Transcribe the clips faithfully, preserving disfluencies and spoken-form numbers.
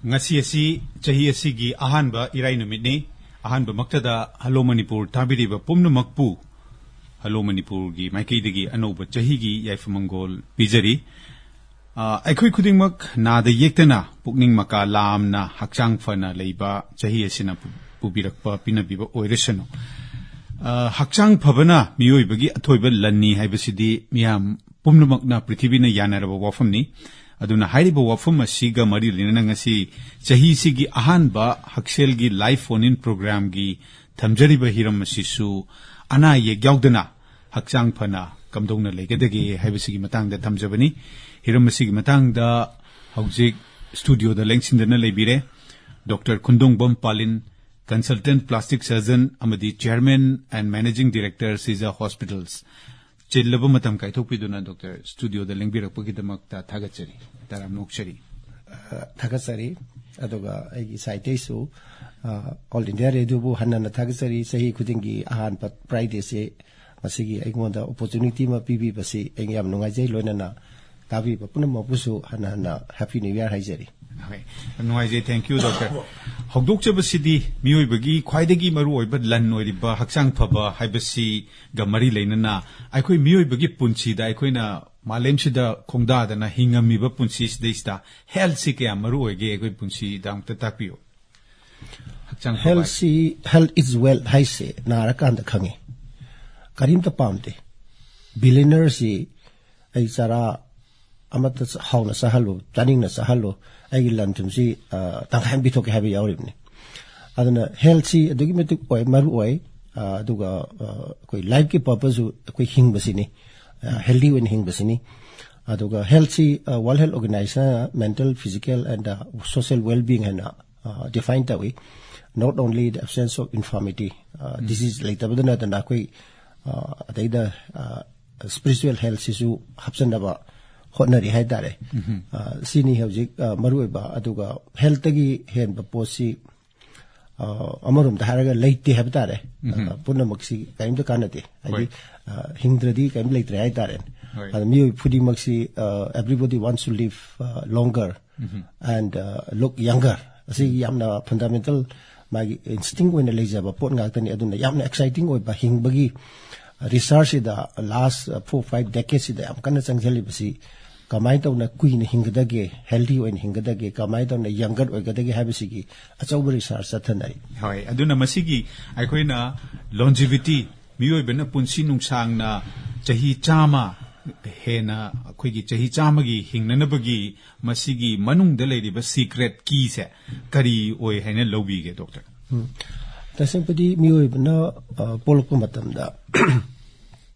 ꯉꯁꯤ ꯑꯁꯤ ꯆꯍꯤ ꯑꯁꯤꯒꯤ ꯑꯍꯥꯟꯕ ꯏꯔꯥꯏ ꯅꯨꯃꯤꯠꯅꯤ꯫ ꯑꯍꯥꯟꯕꯃꯛꯇꯗ ꯍꯜꯂꯣ ꯃꯅꯤꯄꯨꯔ ꯇꯥꯕꯤꯔꯤꯕ ꯄꯨꯝꯅꯃꯛꯄꯨ ꯍꯜꯂꯣ ꯃꯅꯤꯄꯨꯔꯒꯤ ꯃꯥꯏꯀꯩꯗꯒꯤ ꯑꯅꯧꯕ ꯆꯍꯤꯒꯤ ꯌꯥꯏꯐ ꯃꯪꯒꯣꯜ ꯄꯤꯖꯔꯤ꯫ ꯑ, ꯑꯩꯈꯣꯏ ꯈꯨꯗꯤꯡꯃꯛ ꯅꯥꯗ ꯌꯦꯛꯇꯅ ꯄꯨꯛꯅꯤꯡ ꯃꯀꯥ ꯂꯥꯝꯅ ꯍꯛꯆꯥꯡ ꯐꯅ ꯂꯩꯕ ꯆꯍꯤ ꯑꯁꯤꯅ ꯄꯨ-, ꯄꯨꯕꯤꯔꯛꯄ, ꯄꯤꯅꯕꯤꯕ ꯑꯣꯏꯔꯁꯅꯨ꯫ ꯑ, ꯍꯛꯆꯥꯡ ꯐꯕꯅ ꯃꯤꯑꯣꯏꯕꯒꯤ ꯑꯊꯣꯏꯕ ꯂꯟꯅꯤ ꯍꯥꯏꯕꯁꯤꯗꯤ ꯃꯤꯌꯥꯝ ꯄꯨꯝꯅꯃꯛꯅ, ꯄ꯭ꯔꯤꯊꯤꯕꯤꯅ ꯌꯥꯅꯔꯕ ꯋꯥꯐꯝꯅꯤ꯫ ꯑꯗꯨꯅ ꯍꯥꯏꯔꯤꯕ ꯋꯥꯐꯝ ꯑꯁꯤꯒ ꯃꯔꯤ ꯂꯩꯅꯅ ꯉꯁꯤ ꯆꯍꯤꯁꯤꯒꯤ ꯑꯍꯥꯟꯕ ꯍꯛꯁꯦꯜꯒꯤ live phone in programꯒꯤ ꯊꯝꯖꯔꯤꯕ ꯍꯤꯔꯝ ꯑꯁꯤꯁꯨ ꯑꯅꯥ ꯑꯌꯦꯛ ꯌꯥꯎꯗꯅ ꯍꯛꯆꯥꯡ ꯐꯅ ꯀꯝꯗꯧꯅ ꯂꯩꯒꯗꯒꯦ ꯍꯥꯏꯕꯁꯤꯒꯤ ꯃꯇꯥꯡꯗ ꯊꯝꯖꯕꯅꯤ꯫ ꯍꯤꯔꯝ ꯑꯁꯤꯒꯤ ꯃꯇꯥꯡꯗ ꯍꯧꯖꯤꯛ studioꯗ ꯂꯦꯡꯁꯤꯟꯗꯅ ꯂꯩꯕꯤꯔꯦ ꯗꯣꯛꯇꯔ ꯈꯨꯟꯗꯣꯡꯕꯝ ꯄꯥꯂꯤꯟ, consultant plastic surgeon ꯑꯃꯗꯤ chairman and managing director Sija Hospitals꯫ ꯆꯤꯜꯂꯕ ꯃꯇꯝ ꯀꯥꯏꯊꯣꯛꯄꯤꯗꯨꯅ ꯗꯣꯛꯇꯔ studioꯗ ꯂꯦꯡꯕꯤꯔꯛꯄꯒꯤꯗꯃꯛꯇ ꯊꯥꯒꯠꯆꯔꯤ꯫ ꯇꯔꯥꯝꯅ ꯑꯣꯛꯆꯔꯤ꯫ ꯑ, ꯊꯥꯒꯠꯆꯔꯤ꯫ ꯑꯗꯨꯒ ꯑꯩꯒꯤ sideꯇꯩꯁꯨ, ꯑ, All India Radioꯕꯨ ꯍꯟꯅ ꯍꯟꯅ ꯊꯥꯒꯠꯆꯔꯤ꯫ ꯆꯍꯤ ꯈꯨꯗꯤꯡꯒꯤ ꯑꯍꯥꯟꯕ Fridayꯁꯦ ꯃꯁꯤꯒꯤ ꯑꯩꯉꯣꯟꯗ opportunity ꯑꯃ ꯄꯤꯕꯤꯕꯁꯤ ꯑꯩ ꯌꯥꯝ ꯅꯨꯡꯉꯥꯏꯖꯩ꯫ ꯂꯣꯏꯅꯅ ꯇꯥꯕꯤꯕ ꯄꯨꯝꯅꯃꯛꯄꯨꯁꯨ ꯍꯟꯅ ꯍꯟꯅ Happy New Year ꯍꯥꯏꯖꯔꯤ꯫ ꯍꯣꯏ, ꯌꯥꯝ ꯅꯨꯡꯉꯥꯏꯖꯩ꯫ Thank you, doctor. ꯍꯧꯗꯣꯛꯆꯕꯁꯤꯗꯤ ꯃꯤꯑꯣꯏꯕꯒꯤ ꯈ꯭ꯋꯥꯏꯗꯒꯤ ꯃꯔꯨꯑꯣꯏꯕ ꯂꯟ ꯑꯣꯏꯔꯤꯕ ꯍꯛꯆꯥꯡ ꯐꯕ ꯍꯥꯏꯕꯁꯤꯒ ꯃꯔꯤ ꯂꯩꯅꯅ ꯑꯩꯈꯣꯏ ꯃꯤꯑꯣꯏꯕꯒꯤ ꯄꯨꯟꯁꯤꯗ, ꯑꯩꯈꯣꯏꯅ ꯃꯥꯂꯦꯝꯁꯤꯗ ꯈꯣꯡꯗꯥꯗꯅ ꯍꯤꯡꯉꯝꯃꯤꯕ ꯄꯨꯟꯁꯤꯁꯤꯗꯩꯁꯤꯗ healthꯁꯤ ꯀꯌꯥꯝ ꯃꯔꯨ ꯑꯣꯏꯒꯦ ꯑꯩꯈꯣꯏ ꯄꯨꯟꯁꯤꯗ? ꯑꯃꯨꯛꯇ ꯇꯥꯛꯄꯤꯌꯨ꯫ ꯍꯛꯆꯥꯡ ꯐꯕ healthꯁꯤ, health is wealth ꯍꯥꯏꯁꯦ ꯅꯥꯔꯀꯥꯟꯗ ꯈꯪꯉꯤ꯫ ꯀꯔꯤꯝꯇ ꯄꯥꯝꯗꯦ꯫ Billionaireꯁꯤ ꯑꯩ ꯆꯔꯥ ꯑꯃꯠꯇ ꯆ-, ꯍꯥꯎꯅ ꯆꯥꯍꯜꯂꯨ, ꯆꯥꯅꯤꯡꯅ ꯆꯥꯍꯜꯂꯨ, ꯑꯩꯒꯤ ꯂꯟ ꯊꯨꯝꯁꯤ, ꯑ, ꯇꯪꯈꯥꯏ ꯑꯃ ꯄꯤꯊꯣꯛꯀꯦ ꯍꯥꯏꯕ ꯌꯥꯎꯔꯤꯕꯅꯤ꯫ ꯑꯗꯨꯅ healthꯁꯤ ꯑꯗꯨꯛꯀꯤ ꯃꯇꯤꯛ ꯑꯣꯏ, ꯃꯔꯨ ꯑꯣꯏ꯫ ꯑ, ꯑꯗꯨꯒ, ꯑ, ꯑꯩꯈꯣꯏ lifeꯀꯤ purposeꯁꯨ ꯑꯩꯈꯣꯏ ꯍꯤꯡꯕꯁꯤꯅꯤ, ꯑ, healthy ꯑꯣꯏꯅ ꯍꯤꯡꯕꯁꯤꯅꯤ꯫ ꯑꯗꯨꯒ healthꯁꯤ, ꯑ, World Health Organizationꯅ mental, physical and, ꯑ, social well-being ꯍꯥꯏꯅ, ꯑ, define ꯇꯧꯏ꯫ Not only the absence of infirmity, ꯑ, disease ꯂꯩꯇꯕꯗ ꯅꯠꯇꯅ ꯑꯩꯈꯣꯏ, ꯑ, ꯑꯗꯩꯗ, ꯑ, spiritual healthꯁꯤꯁꯨ ꯍꯥꯞꯆꯟꯅꯕ ꯍꯣꯠꯅꯔꯤ ꯍꯥꯏꯇꯥꯔꯦ꯫ ꯑ, ꯁꯤꯅꯤ ꯍꯧꯖꯤꯛ, ꯑ, ꯃꯔꯨꯑꯣꯏꯕ꯫ ꯑꯗꯨꯒ healthꯇꯒꯤ ꯍꯦꯟꯕ ꯄꯣꯠꯁꯤ, ꯑ, ꯑꯃꯔꯣꯝꯗ ꯍꯥꯏꯔꯒ ꯂꯩꯇꯦ ꯍꯥꯏꯕ ꯇꯥꯔꯦ꯫ ꯑ, ꯄꯨꯝꯅꯃꯛꯁꯤ ꯀꯔꯤꯝꯇ ꯀꯥꯟꯅꯗꯦ꯫ ꯍꯥꯏꯗꯤ, ꯍꯣꯏ꯫ ꯑ, ꯍꯤꯡꯗ꯭ꯔꯗꯤ ꯀꯔꯤꯝ ꯂꯩꯇ꯭ꯔꯦ ꯍꯥꯏꯇꯥꯔꯦ꯫ ꯍꯣꯏ꯫ ꯑꯗ ꯃꯤꯑꯣꯏ ꯈꯨꯗꯤꯡꯃꯛꯁꯤ, ꯑ, everybody wants to live, ꯑ, longer꯫ and look younger, ꯑꯁꯤ ꯌꯥꯝꯅ fundamental, ꯃꯥꯒꯤ instinct ꯑꯣꯏꯅ ꯂꯩꯖꯕ ꯄꯣꯠ ꯉꯥꯛꯇꯅꯤ꯫ ꯑꯗꯨꯅ ꯌꯥꯝꯅ exciting ꯑꯣꯏꯕ ꯍꯤꯡꯕꯒꯤ research ꯁꯤꯗ last four five decade ꯁꯤꯗ ꯌꯥꯝ ꯀꯟꯅ ꯆꯪꯁꯤꯜꯂꯤꯕꯁꯤ ꯀꯃꯥꯏꯅ ꯇꯧꯅ ꯀꯨꯏꯅ ꯍꯤꯡꯒꯗꯒꯦ, healthy ꯑꯣꯏꯅ ꯍꯤꯡꯒꯗꯒꯦ, ꯀꯃꯥꯏꯅ ꯇꯧꯅ younger ꯑꯣꯏꯒꯗꯒꯦ ꯍꯥꯏꯕꯁꯤꯒꯤ ꯑꯆꯧꯕ research ꯆꯠꯊꯅꯔꯤ꯫ ꯍꯣꯏ, ꯑꯗꯨꯅ ꯃꯁꯤꯒꯤ ꯑꯩꯈꯣꯏꯅ longevity, ꯃꯤꯑꯣꯏꯕꯅ ꯄꯨꯟꯁꯤ ꯅꯨꯡꯁꯥꯡꯅ ꯆꯍꯤ ꯆꯥꯝꯃ ꯍꯦꯟꯅ, ꯑꯩꯈꯣꯏꯒꯤ ꯆꯍꯤ ꯆꯥꯝꯃꯒꯤ ꯍꯤꯡꯅꯅꯕꯒꯤ ꯃꯁꯤꯒꯤ ꯃꯅꯨꯡꯗ ꯂꯩꯔꯤꯕ secret key ꯁꯦ ꯀꯔꯤ ꯑꯣꯏ ꯍꯥꯏꯅ ꯂꯧꯕꯤꯒꯦ, doctor? ꯎꯝ꯫ ꯇꯁꯦꯡꯕꯗꯤ ꯃꯤꯑꯣꯏꯕꯅ, ꯑ, ꯄꯣꯛꯂꯛꯄ ꯃꯇꯝꯗ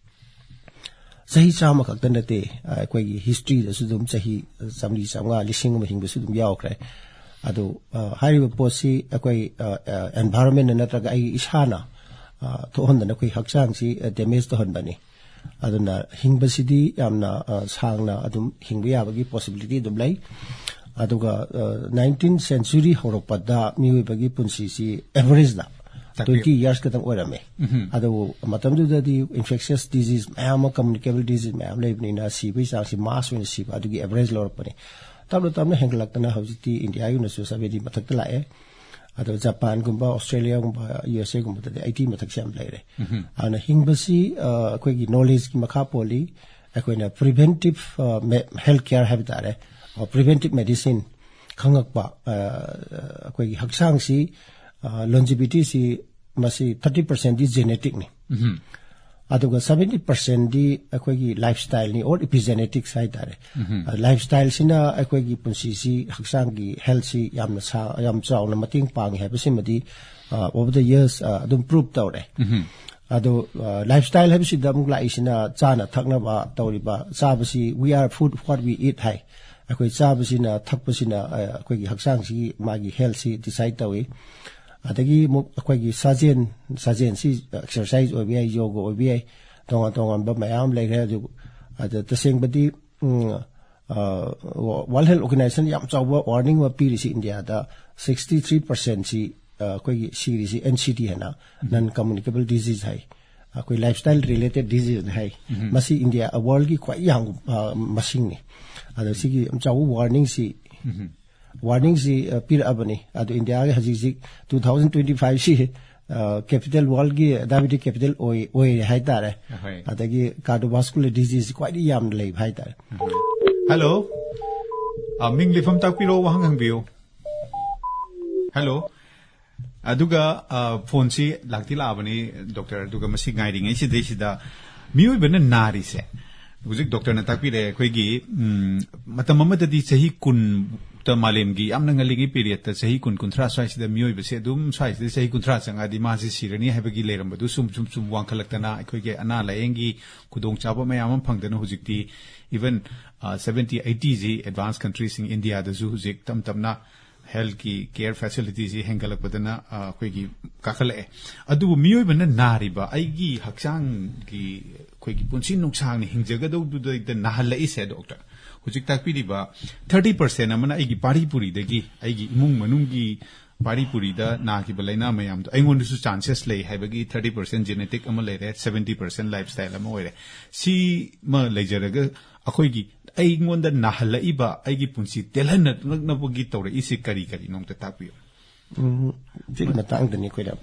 ꯆꯍꯤ ꯆꯥꯝꯃ ꯈꯛꯇ ꯅꯠꯇꯦ, ꯑ, ꯑꯩꯈꯣꯏꯒꯤ history ꯗꯁꯨ ꯑꯗꯨꯝ ꯆꯍꯤ ꯆꯥꯝꯃꯔꯤ, ꯆꯥꯝꯃꯉꯥ, ꯂꯤꯁꯤꯡ ꯑꯃ ꯍꯤꯡꯕꯁꯨ ꯑꯗꯨꯝ ꯌꯥꯎꯈ꯭ꯔꯦ꯫ ꯑꯗꯨ, ꯑ, ꯍꯥꯏꯔꯤꯕ ꯄꯣꯠꯁꯤ ꯑꯩꯈꯣꯏ, ꯑ, ꯑ, environment ꯅꯠꯇ꯭ꯔꯒ ꯑꯩ ꯏꯁꯥꯅ, ꯑ, ꯊꯣꯛꯍꯟꯗꯅ ꯑꯩꯈꯣꯏ ꯍꯛꯆꯥꯡꯁꯤ, ꯑ, damage ꯇꯧꯍꯟꯕꯅꯤ꯫ ꯑꯗꯨꯅ ꯍꯤꯡꯕꯁꯤꯗꯤ ꯌꯥꯝꯅ, ꯑ, ꯁꯥꯡꯅ ꯑꯗꯨꯝ ꯍꯤꯡꯕ ꯌꯥꯕꯒꯤ possibility ꯑꯗꯨꯝ ꯂꯩ꯫ ꯑꯗꯨꯒ, ꯑ, nineteenth century ꯍꯧꯔꯛꯄꯗ ꯃꯤꯑꯣꯏꯕꯒꯤ ꯄꯨꯟꯁꯤꯁꯤ average ꯗ ꯇꯥꯛꯄꯤꯌꯨ꯫ Twenty years ꯈꯛꯇꯪ ꯑꯣꯏꯔꯝꯃꯦ꯫ ꯎꯝꯍꯨꯝ꯫ ꯑꯗꯨꯕꯨ ꯃꯇꯝꯗꯨꯗꯗꯤ infectious disease ꯃꯌꯥꯝ ꯑꯃ, communicable disease ꯃꯌꯥꯝ ꯂꯩꯕꯅꯤꯅ ꯁꯤꯕꯒꯤ ꯆꯥꯡꯁꯤ mass ꯑꯣꯏꯅ ꯁꯤꯕ, ꯑꯗꯨꯒꯤ average ꯂꯧꯔꯛꯄꯅꯤ꯫ ꯇꯞꯅ ꯇꯞꯅ ꯍꯦꯟꯒꯠꯂꯛꯇꯅ ꯍꯧꯖꯤꯛꯇꯤ ꯏꯟꯗꯤꯌꯥꯒꯤ ꯑꯣꯏꯅꯁꯨ seventy ꯃꯊꯛꯇ ꯂꯥꯛꯑꯦ꯫ ꯑꯗꯣ ꯖꯄꯥꯟꯒꯨꯝꯕ, ꯑꯣꯁꯇ꯭ꯔꯦꯂꯤꯌꯥꯒꯨꯝꯕ, ꯌꯨ ꯑꯦꯁ ꯑꯦꯒꯨꯝꯕꯗꯗꯤ eighty ꯃꯊꯛꯁꯦ ꯌꯥꯝ ꯂꯩꯔꯦ꯫ ꯎꯝꯍꯨꯝ꯫ ꯑꯗꯨꯅ ꯍꯤꯡꯕꯁꯤ, ꯑ, ꯑꯩꯈꯣꯏꯒꯤ knowledge ꯀꯤ ꯃꯈꯥ ꯄꯣꯜꯂꯤ꯫ ꯑꯩꯈꯣꯏꯅ preventive, ꯑ, ꯃꯦ-, health care ꯍꯥꯏꯕ ꯇꯥꯔꯦ, ꯑ, preventive medicine ꯈꯪꯉꯛꯄ, ꯑ, ꯑꯩꯈꯣꯏꯒꯤ ꯍꯛꯆꯥꯡꯁꯤ, ꯑ, longevity ꯁꯤ ꯃꯁꯤ thirty percent ꯗꯤ genetic ꯅꯤ꯫ ꯎꯝꯍꯨꯝ꯫ ꯑꯗꯨꯒ seventy percent ꯗꯤ ꯑꯩꯈꯣꯏꯒꯤ lifestyle ꯅꯤ, or epigenetics ꯍꯥꯏ ꯇꯥꯔꯦ꯫ ꯎꯝꯍꯨꯝ꯫ ꯑ, lifestyle ꯁꯤꯅ ꯑꯩꯈꯣꯏꯒꯤ ꯄꯨꯟꯁꯤꯁꯤ, ꯍꯛꯆꯥꯡꯒꯤ health ꯁꯤ ꯌꯥꯝꯅ ꯁꯥ-, ꯌꯥꯝ ꯆꯥꯎꯅ ꯃꯇꯦꯡ ꯄꯥꯡꯉꯤ ꯍꯥꯏꯕꯁꯤꯃꯗꯤ, ꯑ, over the years, ꯑ, ꯑꯗꯨꯝ prove ꯇꯧꯔꯦ꯫ ꯎꯝꯍꯨꯝ꯫ ꯑꯗꯣ, ꯑ, lifestyle ꯍꯥꯏꯕꯁꯤꯗ ꯑꯃꯨꯛ ꯂꯥꯛꯏꯁꯤꯅ ꯆꯥꯅ ꯊꯛꯅꯕ ꯇꯧꯔꯤꯕ, ꯆꯥꯕꯁꯤ, "We are food, what we eat" ꯍꯥꯏ꯫ ꯑꯩꯈꯣꯏ ꯆꯥꯕꯁꯤꯅ, ꯊꯛꯄꯁꯤꯅ, ꯑ, ꯑꯩꯈꯣꯏꯒꯤ ꯍꯛꯆꯥꯡꯁꯤꯒꯤ ꯃꯥꯒꯤ health ꯁꯤ decide ꯇꯧꯏ꯫ ꯑꯗꯒꯤ ꯑꯃꯨꯛ ꯑꯩꯈꯣꯏꯒꯤ ꯁꯥꯖꯦꯟ, ꯁꯥꯖꯦꯟꯁꯤ exercise ꯑꯣꯏꯕ ꯌꯥꯏ, yoga ꯑꯣꯏꯕ ꯌꯥꯏ, ꯇꯣꯉꯥꯟ ꯇꯣꯉꯥꯟꯕ ꯃꯌꯥꯝ ꯂꯩꯈ꯭ꯔꯦ꯫ ꯑꯗꯨ, ꯑꯗ ꯇꯁꯦꯡꯕꯗꯤ, ꯎꯝ, ꯑ, World Health Organization ꯌꯥꯝ ꯆꯥꯎꯕ warning ꯑꯃ ꯄꯤꯔꯤꯁꯤ ꯏꯟꯗꯤꯌꯥꯗ sixty three percent ꯁꯤ, ꯑ, ꯑꯩꯈꯣꯏꯒꯤ ꯁꯤꯔꯤꯁꯤ N C D ꯍꯥꯏꯅ, non communicable disease ꯍꯥꯏ, ꯑꯩꯈꯣꯏ lifestyle related disease ꯍꯥꯏ꯫ ꯎꯝ꯫ ꯃꯁꯤ ꯏꯟꯗꯤꯌꯥ, world ꯀꯤ ꯈ꯭ꯋꯥꯏ ꯌꯥꯝꯕ, ꯑ, ꯃꯁꯤꯡꯅꯤ꯫ ꯑꯗ ꯁꯤꯒꯤ ꯌꯥꯝ ꯆꯥꯎꯕ warning ꯁꯤ ꯋꯥꯔꯅꯤꯡꯁꯤ ꯄꯤꯔꯛꯑꯕꯅꯤ꯫ ꯑꯗꯣ ꯏꯟꯗꯤꯌꯥꯒꯤ ꯍꯧꯖꯤꯛ ꯍꯧꯖꯤꯛ ꯇꯨ ꯊꯥꯎꯖꯟ ꯇ꯭ꯋꯦꯟꯇꯤ ꯐꯥꯏꯚꯁꯤ ꯀꯦꯄꯤꯇꯦꯜ, ꯋꯥꯔꯜꯒꯤ ꯗꯥꯏꯕꯦꯇꯤꯛ ꯀꯦꯄꯤꯇꯦꯜ ꯑꯣꯏꯔꯦ ꯍꯥꯏꯇꯥꯔꯦ꯫ ꯑꯗꯒꯤ ꯀꯥꯔꯗꯤꯑꯣꯚꯥꯁꯀꯨꯂꯔ ꯗꯤꯖꯤꯖ ꯈ꯭ꯋꯥꯏꯗꯒꯤ ꯌꯥꯝꯅ ꯂꯩꯕ ꯍꯥꯏꯇꯥꯔꯦ꯫ ꯍꯜꯂꯣ꯫ ꯑ, ꯃꯤꯡ, ꯂꯩꯐꯝ ꯇꯥꯛꯄꯤꯔꯣ, ꯋꯥꯍꯪ ꯍꯪꯕꯤꯌꯨ꯫ ꯍꯜꯂꯣ꯫ ꯑꯗꯨꯒ, ꯑ, ꯐꯣꯟꯁꯤ ꯂꯥꯛꯇꯤ ꯂꯥꯛꯑꯕꯅꯤ, ꯗꯣꯛꯇꯔ, ꯑꯗꯨꯒ ꯃꯁꯤ ꯉꯥꯏꯔꯤꯉꯩꯁꯤꯗꯩꯁꯤꯗ ꯃꯤꯑꯣꯏꯕꯅ ꯅꯥꯔꯤꯁꯦ, ꯍꯧꯖꯤꯛ ꯗꯣꯛꯇꯔꯅ ꯇꯥꯛꯄꯤꯔꯛꯑꯦ, ꯑꯩꯈꯣꯏꯒꯤ, ꯎꯝ, ꯃꯇꯝ ꯑꯃꯗꯗꯤ ꯆꯍꯤ ꯀꯨꯟꯇ ꯃꯥꯂꯦꯝꯒꯤ ꯌꯥꯝꯅ ꯉꯜꯂꯤꯉꯩ ꯄꯤꯔꯤꯌꯠꯇ ꯆꯍꯤ ꯀꯨꯟ, ꯀꯨꯟꯊ꯭ꯔꯥ ꯁ꯭ꯋꯥꯏꯁꯤꯗ ꯃꯤꯑꯣꯏꯕꯁꯦ ꯑꯗꯨꯝ ꯁ꯭ꯋꯥꯏꯁꯤꯗ ꯆꯍꯤ ꯀꯨꯟꯊ꯭ꯔꯥ ꯆꯪꯉꯛꯑꯗꯤ ꯃꯥꯁꯦ ꯁꯤꯔꯅꯤ ꯍꯥꯏꯕꯒꯤ ꯂꯩꯔꯝꯕꯗꯨ ꯁꯨꯝ, ꯁꯨꯝ, ꯁꯨꯝ ꯋꯥꯡꯈꯠꯂꯛꯇꯅ ꯑꯩꯈꯣꯏꯒꯤ ꯑꯅꯥ ꯂꯥꯌꯦꯡꯒꯤ ꯈꯨꯗꯣꯡꯆꯥꯕ ꯃꯌꯥꯝ ꯑꯃ ꯐꯪꯗꯅ ꯍꯧꯖꯤꯛꯇꯤ even, ꯑ, seventy, eighty ꯁꯤ advanced country ꯁꯤꯡ, ꯏꯟꯗꯤꯌꯥꯗꯁꯨ ꯍꯧꯖꯤꯛ ꯇꯞ ꯇꯞꯅ health ꯀꯤ care facility ꯁꯤ ꯍꯦꯟꯒꯠꯂꯛꯄꯗꯅ, ꯑ, ꯑꯩꯈꯣꯏꯒꯤ ꯀꯥꯈꯠꯂꯛꯑꯦ꯫ ꯑꯗꯨꯕꯨ ꯃꯤꯑꯣꯏꯕꯅ ꯅꯥꯔꯤꯕ ꯑꯩꯒꯤ ꯍꯛꯆꯥꯡꯒꯤ ꯑꯩꯈꯣꯏꯒꯤ ꯄꯨꯟꯁꯤ ꯅꯨꯡꯁꯥꯡꯅ ꯍꯤꯡꯖꯒꯗꯧꯗꯨꯗ ꯅꯥꯍꯜꯂꯛꯏꯁꯦ, ꯗꯣꯛꯇꯔ, ꯍꯧꯖꯤꯛ ꯇꯥꯛꯄꯤꯔꯤꯕ thirty percent ꯑꯃꯅ ꯑꯩꯒꯤ ꯄꯥꯔꯤ ꯄꯨꯔꯤꯗꯒꯤ, ꯑꯩꯒꯤ ꯏꯃꯨꯡ ꯃꯅꯨꯡꯒꯤ ꯄꯥꯔꯤ ꯄꯨꯔꯤꯗ ꯅꯥꯈꯤꯕ ꯂꯥꯏꯅꯥ ꯃꯌꯥꯝꯗꯣ ꯑꯩꯉꯣꯟꯗꯁꯨ chances ꯂꯩ ꯍꯥꯏꯕꯒꯤ thirty percent genetic ꯑꯃ ꯂꯩꯔꯦ, seventy percent lifestyle ꯑꯃ ꯑꯣꯏꯔꯦ꯫ ꯁꯤꯃ ꯂꯩꯖꯔꯒ ꯑꯩꯈꯣꯏꯒꯤ, ꯑꯩꯉꯣꯟꯗ ꯅꯥꯍꯜꯂꯛꯏꯕ, ꯑꯩꯒꯤ ꯄꯨꯟꯁꯤ ꯇꯦꯜꯍꯟꯅꯕꯒꯤ ꯇꯧꯔꯛꯏꯁꯤ ꯀꯔꯤ ꯀꯔꯤꯅꯣ ꯑꯝꯇ ꯇꯥꯛꯄꯤꯌꯨ꯫ ꯎꯝ, ꯁꯤꯒꯤ ꯃꯇꯥꯡꯗꯅꯤ ꯑꯩꯈꯣꯏꯅ,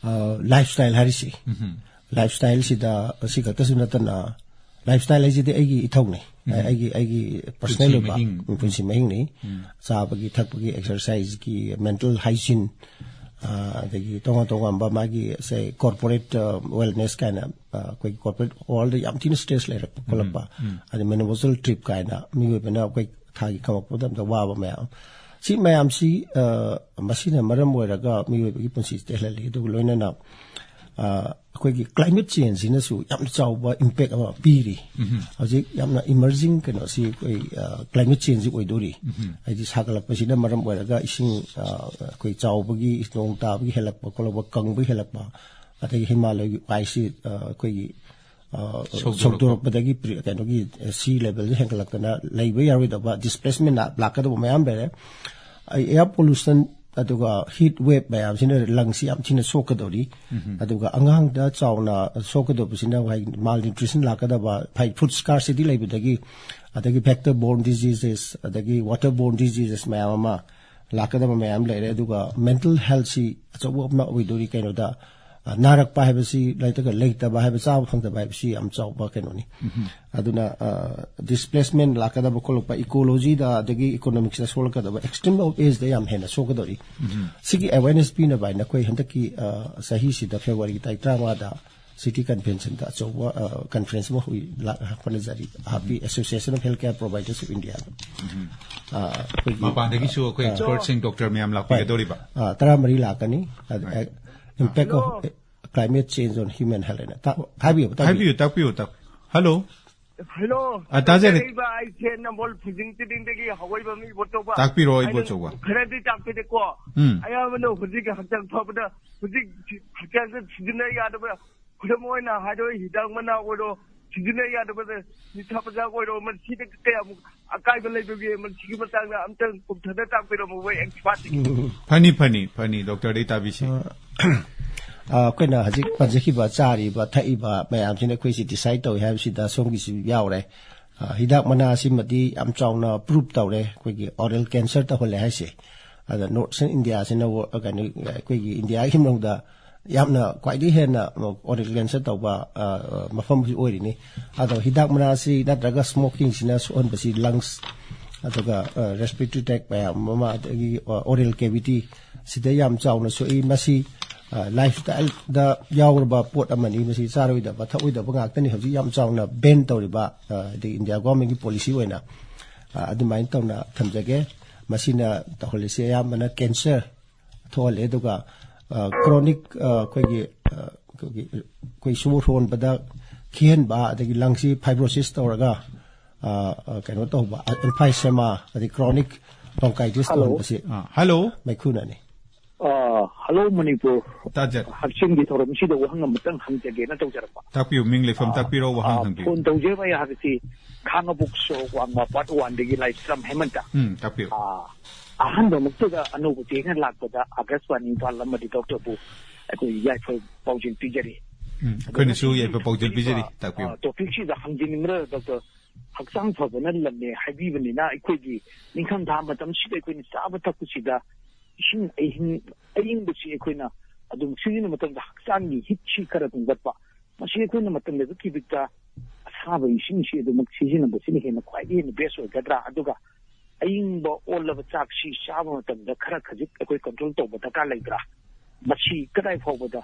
ꯑ, lifestyle ꯍꯥꯏꯔꯤꯁꯤ꯫ Lifestyle ꯁꯤꯗ ꯑꯁꯤ ꯈꯛꯇꯁꯨ ꯅꯠꯇꯅ, lifestyle ꯍꯥꯏꯁꯤꯗꯤ ꯑꯩꯒꯤ ꯏꯊꯧꯅꯤ꯫ ꯑꯩꯒꯤ, ꯑꯩꯒꯤ personal ꯄꯨꯟꯁꯤ ꯑꯣꯏꯕ ꯃꯍꯤꯡ꯫ ꯄꯨꯟꯁꯤ ꯃꯍꯤꯡꯅꯤ꯫ ꯆꯥꯕꯒꯤ, ꯊꯛꯄꯒꯤ, exercise ꯀꯤ, mental hygiene, ꯑ, ꯑꯗꯒꯤ ꯇꯣꯉꯥꯟ ꯇꯣꯉꯥꯟꯕ ꯃꯥꯒꯤ, say, corporate, ꯑ, wellness ꯀꯥꯏꯅ, ꯑ, ꯑꯩꯈꯣꯏꯒꯤ corporate world ꯗ ꯌꯥꯝ ꯊꯤꯅ stress ꯂꯩꯔꯛꯄ ꯈꯣꯠꯂꯛꯄ, ꯑꯗꯩ menopausal trip ꯀꯥꯏꯅ ꯃꯤꯑꯣꯏꯕꯅ ꯑꯩꯈꯣꯏ ꯊꯥꯒꯤ ꯈꯪꯉꯛꯄ ꯃꯇꯝꯗ ꯋꯥꯕ ꯃꯌꯥꯝ, ꯁꯤ ꯃꯌꯥꯝꯁꯤ, ꯑ, ꯃꯁꯤꯅ ꯃꯔꯝ ꯑꯣꯏꯔꯒ ꯃꯤꯑꯣꯏꯕꯒꯤ ꯄꯨꯟꯁꯤ ꯇꯦꯜꯍꯜꯂꯤ꯫ ꯑꯗꯨꯒ ꯂꯣꯏꯅꯅ, ꯑ, ꯑꯩꯈꯣꯏꯒꯤ climate change ꯁꯤꯅꯁꯨ ꯌꯥꯝ ꯆꯥꯎꯕ impact ꯑꯃ ꯄꯤꯔꯤ꯫ ꯍꯧꯖꯤꯛ ꯌꯥꯝꯅ emerging ꯀꯩꯅꯣꯁꯤ ꯑꯩꯈꯣꯏ, ꯑ, climate change ꯁꯤ ꯑꯣꯏꯗꯣꯔꯤ꯫ ꯍꯥꯏꯗꯤ ꯁꯥꯒꯠꯂꯛꯄꯁꯤꯅ ꯃꯔꯝ ꯑꯣꯏꯔꯒ ꯏꯁꯤꯡ, ꯑ, ꯑꯩꯈꯣꯏ ꯆꯥꯎꯕꯒꯤ, ꯅꯣꯡ ꯇꯥꯕꯒꯤ ꯍꯦꯜꯂꯛꯄ ꯈꯣꯠꯂꯛꯄ, ꯀꯪꯕꯒꯤ ꯍꯦꯜꯂꯛꯄ, ꯑꯗꯒꯤ ꯍꯤꯃꯥꯂꯌꯒꯤ ice ꯁꯤ, ꯑ, ꯑꯩꯈꯣꯏꯒꯤ, ꯑ, ꯁꯧꯗꯣꯔꯛꯄ꯫ ꯁꯧꯗꯣꯔꯛꯄꯗꯒꯤ pre-, ꯀꯩꯅꯣꯒꯤ, ꯑ, sea level ꯁꯤ ꯍꯦꯟꯒꯠꯂꯛꯇꯅ ꯂꯩꯕ ꯌꯥꯔꯣꯏꯗꯕ, displacement ꯂꯥꯛꯀꯗꯕ ꯃꯌꯥꯝ ꯂꯩꯔꯦ꯫ ꯑ, air pollution, ꯑꯗꯨꯒ heat wave ꯃꯌꯥꯝꯁꯤꯅ lungs ꯁꯤ ꯌꯥꯝ ꯊꯤꯅ ꯁꯣꯛꯀꯗꯧꯔꯤ꯫ ꯑꯗꯨꯒ ꯑꯉꯥꯡꯗ ꯆꯥꯎꯅ ꯁꯣꯛꯀꯗꯧꯕꯁꯤꯅ ꯍꯥꯏ, malnutrition ꯂꯥꯛꯀꯗꯕ, ꯍꯥꯏ, food scarcity ꯂꯩꯕꯗꯒꯤ ꯑꯗꯒꯤ vector borne diseases, ꯑꯗꯒꯤ water borne diseases ꯃꯌꯥꯝ ꯑꯃ ꯂꯥꯛꯀꯗꯕ ꯃꯌꯥꯝ ꯂꯩꯔꯦ꯫ ꯑꯗꯨꯒ mental healthꯁꯤ ꯑꯆꯧꯕ ꯑꯃ ꯑꯣꯏꯗꯣꯔꯤ꯫ ꯀꯩꯅꯣꯗ, ꯑ, ꯅꯥꯔꯛꯄ ꯍꯥꯏꯕꯁꯤ, ꯂꯩꯇꯒ ꯂꯩꯇꯕ ꯍꯥꯏꯕ, ꯆꯥꯕ ꯐꯪꯗꯕ ꯍꯥꯏꯕꯁꯤ ꯌꯥꯝ ꯆꯥꯎꯕ ꯀꯩꯅꯣꯅꯤ꯫ ꯑꯗꯨꯅ, ꯑ, displacement ꯂꯥꯛꯀꯗꯕ ꯈꯣꯠꯂꯛꯄ, ecologyꯗ, ꯑꯗꯒꯤ economicꯁꯇ ꯁꯣꯛꯂꯛꯀꯗꯕ, extreme of ageꯗ ꯌꯥꯝ ꯍꯦꯟꯅ ꯁꯣꯛꯀꯗꯧꯔꯤ꯫ ꯁꯤꯒꯤ awareness ꯄꯤꯅꯕ ꯍꯥꯏꯅ ꯑꯩꯈꯣꯏ ꯍꯟꯗꯛꯀꯤ, ꯑ, ꯆꯍꯤꯁꯤꯗ Februaryꯒꯤ ꯇꯥꯔꯤꯛ ꯇꯔꯥꯃꯉꯥꯗ city conventionꯗ ꯑꯆꯧꯕ, ꯑ, conference ꯑꯃ ꯍꯨꯏ-, ꯂꯥꯛ-, ꯍꯣꯠꯅꯖꯔꯤ꯫ ꯍꯥꯞꯄꯤ Association of Healthcare Providers of Indiaꯗ꯫ ꯑ, ꯑꯩꯈꯣꯏꯒꯤ, ꯃꯄꯥꯟꯗꯒꯤꯁꯨ ꯑꯩꯈꯣꯏ ꯑ, expertꯁꯤꯡ, doctor ꯃꯌꯥꯝ ꯂꯥꯛꯄꯤꯒꯗꯧꯔꯤꯕ? ꯑ, ꯇꯔꯥꯃꯔꯤ ꯂꯥꯛꯀꯅꯤ꯫ ꯑꯗ, Right. ꯑ, impact of climate change on human health ꯍꯥꯏꯅ꯫ ꯇꯥ-, ꯍꯥꯏꯕꯤꯌꯨ, ꯇꯥꯕꯤꯌꯨ꯫ ꯍꯥꯏꯕꯤꯌꯨ, ꯇꯥꯛꯄꯤꯌꯨ, ꯇꯥꯛꯄꯤꯌꯨ꯫ Hello꯫ ꯑ, ꯇꯥꯖꯔꯦ꯫ ꯇꯥꯖꯔꯤꯕ ꯑꯩꯁꯦ ꯅꯝꯕꯣꯜ ꯐꯨꯖꯤꯡ ꯆꯤꯗꯤꯡꯗꯒꯤ ꯍꯋꯥꯏꯕꯝ ꯏꯕꯣꯆꯧꯕ꯫ ꯇꯥꯛꯄꯤꯔꯣ, ꯑꯩꯅ ꯏꯕꯣꯆꯧꯕ꯫ ꯈꯔꯗꯤ ꯇꯥꯛꯄꯤꯔꯦꯀꯣ꯫ ꯎꯝ꯫ ꯑꯌꯥꯝꯕꯅ ꯍꯧꯖꯤꯛ ꯍꯛꯆꯥꯡ ꯐꯕꯗ, ꯍꯧꯖꯤꯛ ꯍꯛꯆꯥꯡꯗ ꯁꯤꯖꯤꯟꯅ ꯌꯥꯗꯕ, ꯈꯨꯗꯝ ꯑꯣꯏꯅ ꯍꯥꯏꯔꯣ, ꯍꯤꯗꯥꯛ ꯃꯅꯥ ꯑꯣꯏꯔꯣ, ꯁꯤꯖꯤꯟꯅ ꯌꯥꯗꯕꯗ, ꯅꯤꯁꯥ ꯄꯁꯥ ꯑꯣꯏꯔꯣ, ꯃꯁꯤꯗ ꯀꯌꯥꯃꯨꯛ ꯑꯀꯥꯏꯕ ꯂꯩꯕꯒꯦ? ꯃꯁꯤꯒꯤ ꯃꯇꯥꯡꯗ ꯑꯝꯇꯪ ꯀꯨꯞꯊꯅ ꯇꯥꯛꯄꯤꯔꯝꯃꯨꯕ expert꯫ ꯎꯝ꯫ ꯐꯅꯤ, ꯐꯅꯤ, ꯐꯅꯤ, doctorꯗꯒꯤ ꯇꯥꯕꯤꯁꯤ꯫ ꯑ, ꯑ, ꯑꯩꯈꯣꯏꯅ ꯍꯧꯖꯤꯛ ꯄꯟꯖꯈꯤꯕ ꯆꯥꯔꯤꯕ, ꯊꯛꯏꯕ ꯃꯌꯥꯝꯁꯤꯅ ꯑꯩꯈꯣꯏꯁꯤ decide ꯇꯧꯏ ꯍꯥꯏꯕꯁꯤꯗ ꯁꯣꯝꯒꯤꯁꯨ ꯌꯥꯎꯔꯦ꯫ ꯑ, ꯍꯤꯗꯥꯛ ꯃꯅꯥ ꯑꯁꯤꯃꯗꯤ ꯌꯥꯝ ꯆꯥꯎꯅ prove ꯇꯧꯔꯦ, ꯑꯩꯈꯣꯏꯒꯤ oral cancer ꯇꯧꯍꯜꯂꯦ ꯍꯥꯏꯁꯦ꯫ ꯑꯗ Northern Indiaꯁꯤꯅ ꯋ-, ꯀꯩꯅꯣ, ꯑꯩꯈꯣꯏꯒꯤ Indiaꯒꯤ ꯃꯅꯨꯡꯗ ꯌꯥꯝꯅ ꯈ꯭ꯋꯥꯏꯗꯒꯤ ꯍꯦꯟꯅ oral cancer ꯇꯧꯕ, ꯑ, ꯑ, ꯃꯐꯝꯁꯨ ꯑꯣꯏꯔꯤꯅꯤ꯫ ꯑꯗꯣ ꯍꯤꯗꯥꯛ ꯃꯅꯥꯁꯤ ꯅꯠꯇ꯭ꯔꯒ smokingꯁꯤꯅ ꯁꯣꯛꯍꯟꯕꯁꯤ lungs, ꯑꯗꯨꯒ, ꯑ, respiratory tract ꯃꯌꯥꯝ ꯑꯃ, ꯑꯗꯒꯤ, ꯑ, oral cavity ꯁꯤꯗ ꯌꯥꯝ ꯆꯥꯎꯅ ꯁꯣꯛꯏ꯫ ꯃꯁꯤ, ꯑ, lifestyleꯗ ꯌꯥꯎꯔꯕ ꯄꯣꯠ ꯑꯃꯅꯤ꯫ ꯃꯁꯤ ꯆꯥꯔꯣꯏꯗꯕ, ꯊꯛꯑꯣꯏꯗꯕ ꯉꯥꯛꯇꯅꯤ ꯍꯧꯖꯤꯛ ꯌꯥꯝ ꯆꯥꯎꯅ ban ꯇꯧꯔꯤꯕ, ꯑ, ꯍꯥꯏꯗꯤ India governmentꯀꯤ policy ꯑꯣꯏꯅ꯫ ꯑ, ꯑꯗꯨꯃꯥꯏꯅ ꯇꯧꯅ ꯊꯝꯖꯒꯦ꯫ ꯃꯁꯤꯅ ꯇꯧꯍꯜꯂꯤꯁꯦ ꯑꯌꯥꯝꯕꯅ cancer ꯊꯣꯛꯍꯜꯂꯦ꯫ ꯑꯗꯨꯒ, ꯑ, chronic, ꯑ, ꯑꯩꯈꯣꯏꯒꯤ, ꯑ, ꯑꯩꯈꯣꯏꯒꯤ, ꯑꯩꯈꯣꯏ ꯁꯣꯔ ꯍꯣꯟꯕꯗ ꯈꯤꯍꯟꯕ, ꯑꯗꯒꯤ lungsꯁꯤ fibrosis ꯇꯧꯔꯒ, ꯑ, ꯑ, ꯀꯩꯅꯣ ꯇꯧꯕ, emphysema, ꯑꯗꯩ chronic bronchitis Hello. ꯇꯧꯍꯟꯕꯁꯤ ꯑ, hello꯫ ꯃꯩꯈꯨꯅꯅꯤ꯫ ꯑ, hello ꯃꯅꯤꯄꯨꯔ꯫ ꯇꯥꯖꯔꯦ꯫ ꯍꯛꯁꯦꯜꯒꯤ ꯊꯧꯔꯝꯁꯤꯗ ꯋꯥꯍꯪ ꯑꯃꯇꯪ ꯍꯪꯖꯒꯦꯅ ꯇꯧꯖꯔꯛꯄ꯫ ꯇꯥꯛꯄꯤꯌꯨ, ꯃꯤꯡ ꯂꯩꯐꯝ ꯑ, ꯇꯥꯛꯄꯤꯔꯣ, ꯋꯥꯍꯪ ꯑ, ꯍꯪꯕꯤꯌꯨ꯫ Phone ꯇꯧꯖꯕ ꯌꯥꯕꯁꯤ ꯈꯥꯉꯕꯣꯛ ꯁꯣꯔꯣꯛ ꯋꯥꯡꯃ part oneꯗꯒꯤ ꯂꯥꯏꯁ꯭ꯔꯝ ꯍꯦꯃꯟꯇ꯫ ꯎꯝ, ꯇꯥꯛꯄꯤꯌꯨ꯫ ꯑ, ꯑꯍꯥꯟꯕꯃꯛꯇꯗ ꯑꯅꯧꯕ ꯆꯦꯡꯅ ꯂꯥꯛꯄꯗ ꯑꯥꯀꯥꯁꯕꯥꯅꯤ ꯏꯝꯐꯥꯜ ꯑꯃꯗꯤ doctorꯕꯨ ꯑꯩꯈꯣꯏ ꯌꯥꯏꯐ ꯄꯥꯎꯖꯦꯜ ꯄꯤꯖꯔꯤ꯫ ꯎꯝ, ꯑꯩꯈꯣꯏꯅꯁꯨ ꯑꯗꯨꯒ ꯌꯥꯏꯐ ꯄꯥꯎꯖꯦꯜ ꯄꯤꯖꯔꯤ, ꯁꯤꯒꯤ, ꯇꯥꯛꯄꯤꯌꯨ꯫ ꯑ, topicꯁꯤꯗ ꯍꯪꯖꯅꯤꯡꯕꯅ doctor ꯍꯛꯆꯥꯡ ꯐꯕꯅ ꯂꯟꯅꯦ ꯍꯥꯏꯕꯤꯕꯅꯤꯅ, ꯑꯩꯈꯣꯏꯒꯤ ꯅꯤꯡꯊꯝꯊꯥ ꯃꯇꯝꯁꯤꯗ ꯑꯩꯈꯣꯏꯅ ꯆꯥꯕ ꯊꯛꯄꯁꯤꯗ ꯏꯁꯤꯡ ꯑꯏꯪ-, ꯑꯏꯪꯕꯁꯤ ꯑꯩꯈꯣꯏꯅ ꯑꯗꯨꯝ ꯁꯤꯖꯤꯟꯅꯕ ꯃꯇꯝꯗ ꯍꯛꯆꯥꯡꯒꯤ ꯍꯤꯠꯁꯤ ꯈꯔ ꯇꯨꯡꯒꯠꯄ, ꯃꯁꯤ ꯑꯩꯈꯣꯏꯅ ꯃꯇꯝ ꯂꯩꯕ ꯀꯤꯕꯤꯛꯇ ꯑꯁꯥꯕ ꯏꯁꯤꯡꯁꯤ ꯑꯗꯨꯃꯛ ꯁꯤꯖꯤꯟꯅꯕꯁꯤꯅ ꯍꯦꯟꯅ, ꯈ꯭ꯋꯥꯏꯗꯒꯤ ꯍꯦꯟꯅ ꯕꯦꯁ ꯑꯣꯏꯒꯗ꯭ꯔꯥ? ꯑꯗꯨꯒ ꯑꯏꯪꯕ ꯑꯣꯜꯂꯕ ꯆꯥꯛꯁꯤ ꯆꯥꯕ ꯃꯇꯝꯗ ꯈꯔ ꯈꯖꯤꯛ ꯑꯩꯈꯣꯏ ꯀꯟꯇ꯭ꯔꯣꯜ ꯇꯧꯕ ꯗꯔꯀꯥꯔ ꯂꯩꯕ꯭ꯔꯥ? ꯃꯁꯤ ꯀꯗꯥꯏ ꯐꯥꯎꯕꯗ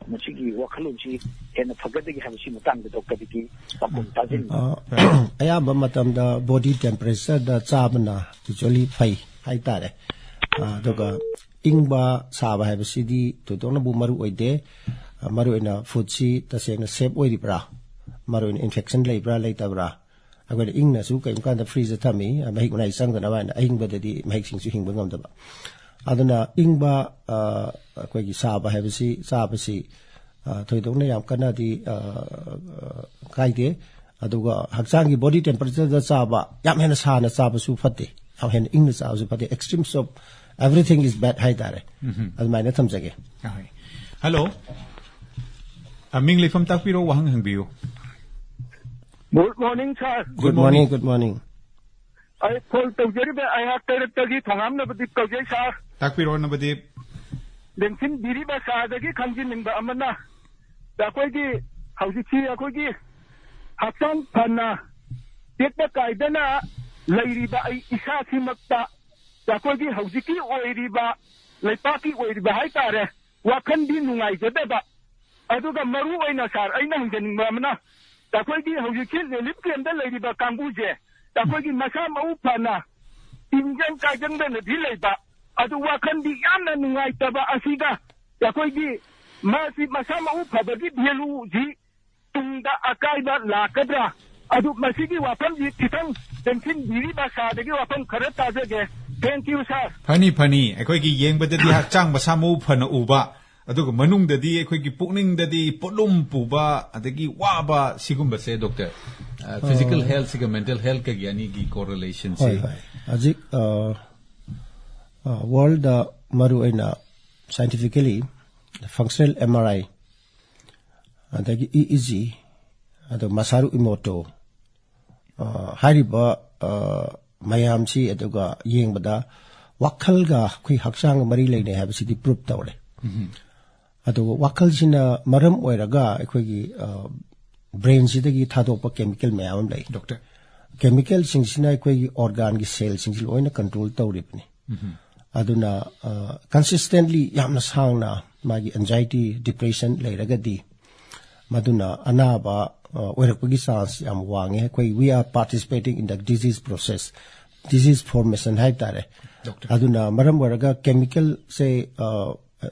ꯃꯁꯤꯒꯤ ꯋꯥꯈꯜꯂꯣꯟꯁꯤ ꯍꯦꯟꯅ ꯐꯒꯗꯒꯦ ꯍꯥꯏꯕꯁꯤ ꯃꯇꯥꯡꯗ ꯗꯣꯛꯇꯔꯗꯒꯤ ꯄꯥꯎꯈꯨꯝ ꯇꯥꯖꯅꯤꯡꯏ꯫ ꯑ, ꯑꯌꯥꯝꯕ ꯃꯇꯝꯗ ꯕꯣꯗꯤ ꯇꯦꯝꯄꯔꯦꯆꯔꯗ ꯆꯥꯕꯅ ꯌꯨꯖ꯭ꯋꯦꯂꯤ ꯐꯩ ꯍꯥꯏꯇꯥꯔꯦ꯫ ꯑ, ꯑꯗꯨꯒ ꯏꯪꯕ ꯁꯥꯕ ꯍꯥꯏꯕꯁꯤꯗꯤ ꯊꯣꯏꯗꯣꯛꯅꯕꯨ ꯃꯔꯨ ꯑꯣꯏꯗꯦ꯫ ꯑ, ꯃꯔꯨꯑꯣꯏꯅ ꯐꯨꯗꯁꯤ ꯇꯁꯦꯡꯅ ꯁꯦꯐ ꯑꯣꯏꯔꯤꯕ꯭ꯔꯥ, ꯃꯔꯨꯑꯣꯏꯅ ꯏꯟꯐꯦꯛꯁꯟ ꯂꯩꯕ꯭ꯔꯥ ꯂꯩꯇꯕ꯭ꯔꯥ, ꯑꯩꯈꯣꯏꯅ ꯏꯪꯅꯁꯨ ꯀꯔꯤꯒꯨꯝꯕ ꯀꯥꯟꯗ ꯐ꯭ꯔꯤꯖꯇ ꯊꯝꯃꯤ, ꯃꯍꯤꯛ ꯃꯅꯥꯏ ꯆꯪꯗꯅꯕ ꯍꯥꯏꯅ, ꯑꯏꯪꯕꯗꯗꯤ ꯃꯍꯤꯛꯁꯤꯡꯁꯨ ꯍꯤꯡꯕ ꯉꯝꯗꯕ꯫ ꯑꯗꯨꯅ ꯏꯪꯕ, ꯑ, ꯑꯩꯈꯣꯏꯒꯤ ꯁꯥꯕ ꯍꯥꯏꯕꯁꯤ, ꯆꯥꯕꯁꯤ, ꯑ, ꯊꯣꯏꯗꯣꯛꯅ ꯌꯥꯝ ꯀꯟꯅꯗꯤ, ꯑ, ꯑ, ꯀꯥꯏꯗꯦ꯫ ꯑꯗꯨꯒ ꯍꯛꯆꯥꯡꯒꯤ ꯕꯣꯗꯤ ꯇꯦꯝꯄꯔꯦꯆꯔꯗ ꯆꯥꯕ, ꯌꯥꯝ ꯍꯦꯟꯅ ꯁꯥꯅ ꯆꯥꯕꯁꯨ ꯐꯠꯇꯦ, ꯌꯥꯝ ꯍꯦꯟꯅ ꯏꯪꯅ ꯆꯥꯕꯁꯨ ꯐꯠꯇꯦ꯫ Extremes of everything is bad ꯍꯥꯏꯇꯥꯔꯦ꯫ ꯎꯝꯍꯨꯝ꯫ ꯑꯗꯨꯃꯥꯏꯅ ꯊꯝꯖꯒꯦ꯫ ꯑꯍꯣꯏ꯫ ꯍꯜꯂꯣ꯫ ꯑ, ꯃꯤꯡ ꯂꯩꯐꯝ ꯇꯥꯛꯄꯤꯔꯣ, ꯋꯥꯍꯪ ꯍꯪꯕꯤꯌꯨ꯫ Good morning, sir꯫ Good morning, good morning꯫ ꯑꯩ ꯐꯣꯟ ꯇꯧꯖꯔꯤꯕ ꯑꯩꯍꯥꯛ ꯀꯩꯔꯛꯇꯒꯤ ꯊꯣꯉꯥꯝ ꯅꯕꯗꯤꯞ ꯀꯧꯖꯩ, sir꯫ ꯇꯥꯛꯄꯤꯔꯣ, ꯅꯕꯗꯤꯞ꯫ ꯂꯦꯡꯁꯤꯟꯕꯤꯔꯤꯕ sirꯗꯒꯤ ꯈꯪꯖꯅꯤꯡꯕ ꯑꯃꯅ, ꯑꯩꯈꯣꯏꯒꯤ ꯍꯧꯖꯤꯛꯁꯤ ꯑꯩꯈꯣꯏꯒꯤ ꯍꯛꯆꯥꯡ ꯐꯅ ꯇꯦꯛꯇ ꯀꯥꯏꯗꯅ ꯂꯩꯔꯤꯕ ꯑꯩ ꯏꯁꯥꯁꯤꯃꯛꯇ ꯑꯩꯈꯣꯏꯒꯤ ꯍꯧꯖꯤꯛꯀꯤ ꯑꯣꯏꯔꯤꯕ ꯂꯩꯄꯥꯛꯀꯤ ꯑꯣꯏꯔꯤꯕ ꯍꯥꯏꯇꯥꯔꯦ, ꯋꯥꯈꯜꯗꯤ ꯅꯨꯡꯉꯥꯏꯖꯗꯕ, ꯑꯗꯨꯒ ꯃꯔꯨ ꯑꯣꯏꯅ sir ꯑꯩꯅ ꯍꯪꯖꯅꯤꯡꯕ ꯑꯃꯅ, ꯑꯩꯈꯣꯏꯒꯤ ꯍꯧꯖꯤꯛꯀꯤ relief campꯇ ꯂꯩꯔꯤꯕ ꯀꯥꯡꯕꯨꯁꯦ, ꯑꯩꯈꯣꯏꯒꯤ ꯃꯁꯥ ꯃꯎ ꯐꯅ ꯇꯤꯟꯖꯪ ꯀꯥꯏꯖꯪꯗꯅꯗꯤ ꯂꯩꯕ, ꯑꯗꯨ ꯋꯥꯈꯜꯗꯤ ꯌꯥꯝꯅ ꯅꯨꯡꯉꯥꯏꯇꯕ ꯑꯁꯤꯒ ꯑꯩꯈꯣꯏꯒꯤ ꯃꯥꯁꯤ ꯃꯁꯥ ꯃꯎ ꯐꯕꯒꯤ valueꯁꯤ ꯇꯨꯡꯗ ꯑꯀꯥꯏꯕ ꯂꯥꯛꯀꯗ꯭ꯔꯥ? ꯑꯗꯨ ꯃꯁꯤꯒꯤ ꯋꯥꯐꯝꯁꯤ ꯈꯤꯇꯪ ꯆꯪꯁꯤꯟꯕꯤꯔꯤꯕ sirꯗꯒꯤ ꯋꯥꯐꯝ ꯈꯔ ꯇꯥꯖꯒꯦ꯫ Thank you, sir꯫ ꯐꯅꯤ, ꯐꯅꯤ꯫ ꯑꯩꯈꯣꯏꯒꯤ ꯌꯦꯡꯕꯗꯗꯤ ꯍꯛꯆꯥꯡ ꯃꯁꯥ ꯃꯎ ꯐꯅ ꯎꯕ, ꯑꯗꯨꯒ ꯃꯅꯨꯡꯗꯗꯤ ꯑꯩꯈꯣꯏꯒꯤ ꯄꯨꯛꯅꯤꯡꯗꯗꯤ ꯄꯣꯠꯂꯨꯝ ꯄꯨꯕ, ꯑꯗꯒꯤ ꯋꯥꯕ, ꯁꯤꯒꯨꯝꯕꯁꯦ, doctor, ꯑ, physical ꯑ, healthꯁꯤꯒ mental healthꯀꯒꯤ ꯑꯅꯤꯒꯤ correlationꯁꯦ꯫ ꯍꯣꯏ, ꯍꯣꯏ꯫ ꯍꯧꯖꯤꯛ, ꯑ, ꯑ, worldꯗ ꯃꯔꯨꯑꯣꯏꯅ scientifically functional M R I, ꯑꯗꯒꯤ E E G, ꯑꯗꯣ ꯃꯁꯥꯔꯨ ꯏꯃꯣꯇꯣ, ꯑ, ꯍꯥꯏꯔꯤꯕ ꯑ, ꯃꯌꯥꯝꯁꯤ ꯑꯗꯨꯒ ꯌꯦꯡꯕꯗ ꯋꯥꯈꯜꯒ ꯑꯩꯈꯣꯏ ꯍꯛꯆꯥꯡꯒ ꯃꯔꯤ ꯂꯩꯅꯩ ꯍꯥꯏꯕꯁꯤꯗꯤ ꯄ꯭ꯔꯨꯞ ꯇꯧꯔꯦ꯫ ꯑꯗꯨꯒ ꯋꯥꯈꯜꯁꯤꯅ ꯃꯔꯝ ꯑꯣꯏꯔꯒ ꯑꯩꯈꯣꯏꯒꯤ ꯕ꯭ꯔꯦꯟꯁꯤꯗꯒꯤ ꯊꯥꯗꯣꯛꯄ ꯀꯦꯃꯤꯀꯦꯜ ꯃꯌꯥꯝ ꯑꯃ ꯂꯩ꯫ ꯗꯣꯛꯇꯔ꯫ ꯀꯦꯃꯤꯀꯦꯜꯁꯤꯡꯁꯤꯅ ꯑꯩꯈꯣꯏꯒꯤ ꯑꯣꯔꯒꯥꯟꯒꯤ ꯁꯦꯜꯁꯤꯡꯁꯤ ꯂꯣꯏꯅ ꯀꯟꯇ꯭ꯔꯣꯜ ꯇꯧꯔꯤꯕꯅꯤ꯫ ꯑꯗꯨꯅ ꯀꯟꯁꯤꯁꯇꯦꯟꯂꯤ ꯌꯥꯝꯅ ꯁꯥꯡꯅ ꯃꯥꯒꯤ ꯑꯦꯟꯖꯥꯏꯇꯤ, ꯗꯤꯄ꯭ꯔꯦꯁꯟ ꯂꯩꯔꯒꯗꯤ ꯃꯗꯨꯅ ꯑꯅꯥꯕ ꯑ, ꯑꯣꯏꯔꯛꯄꯒꯤ ꯆꯥꯟꯁ ꯌꯥꯝ ꯋꯥꯡꯉꯦ꯫ ꯑꯩꯈꯣꯏ we are participating in the disease process, disease formation ꯍꯥꯏꯕ ꯇꯥꯔꯦ꯫ ꯗꯣꯛꯇꯔ꯫ ꯑꯗꯨꯅ ꯃꯔꯝ ꯑꯣꯏꯔꯒ ꯀꯦꯃꯤꯀꯦꯜꯁꯦ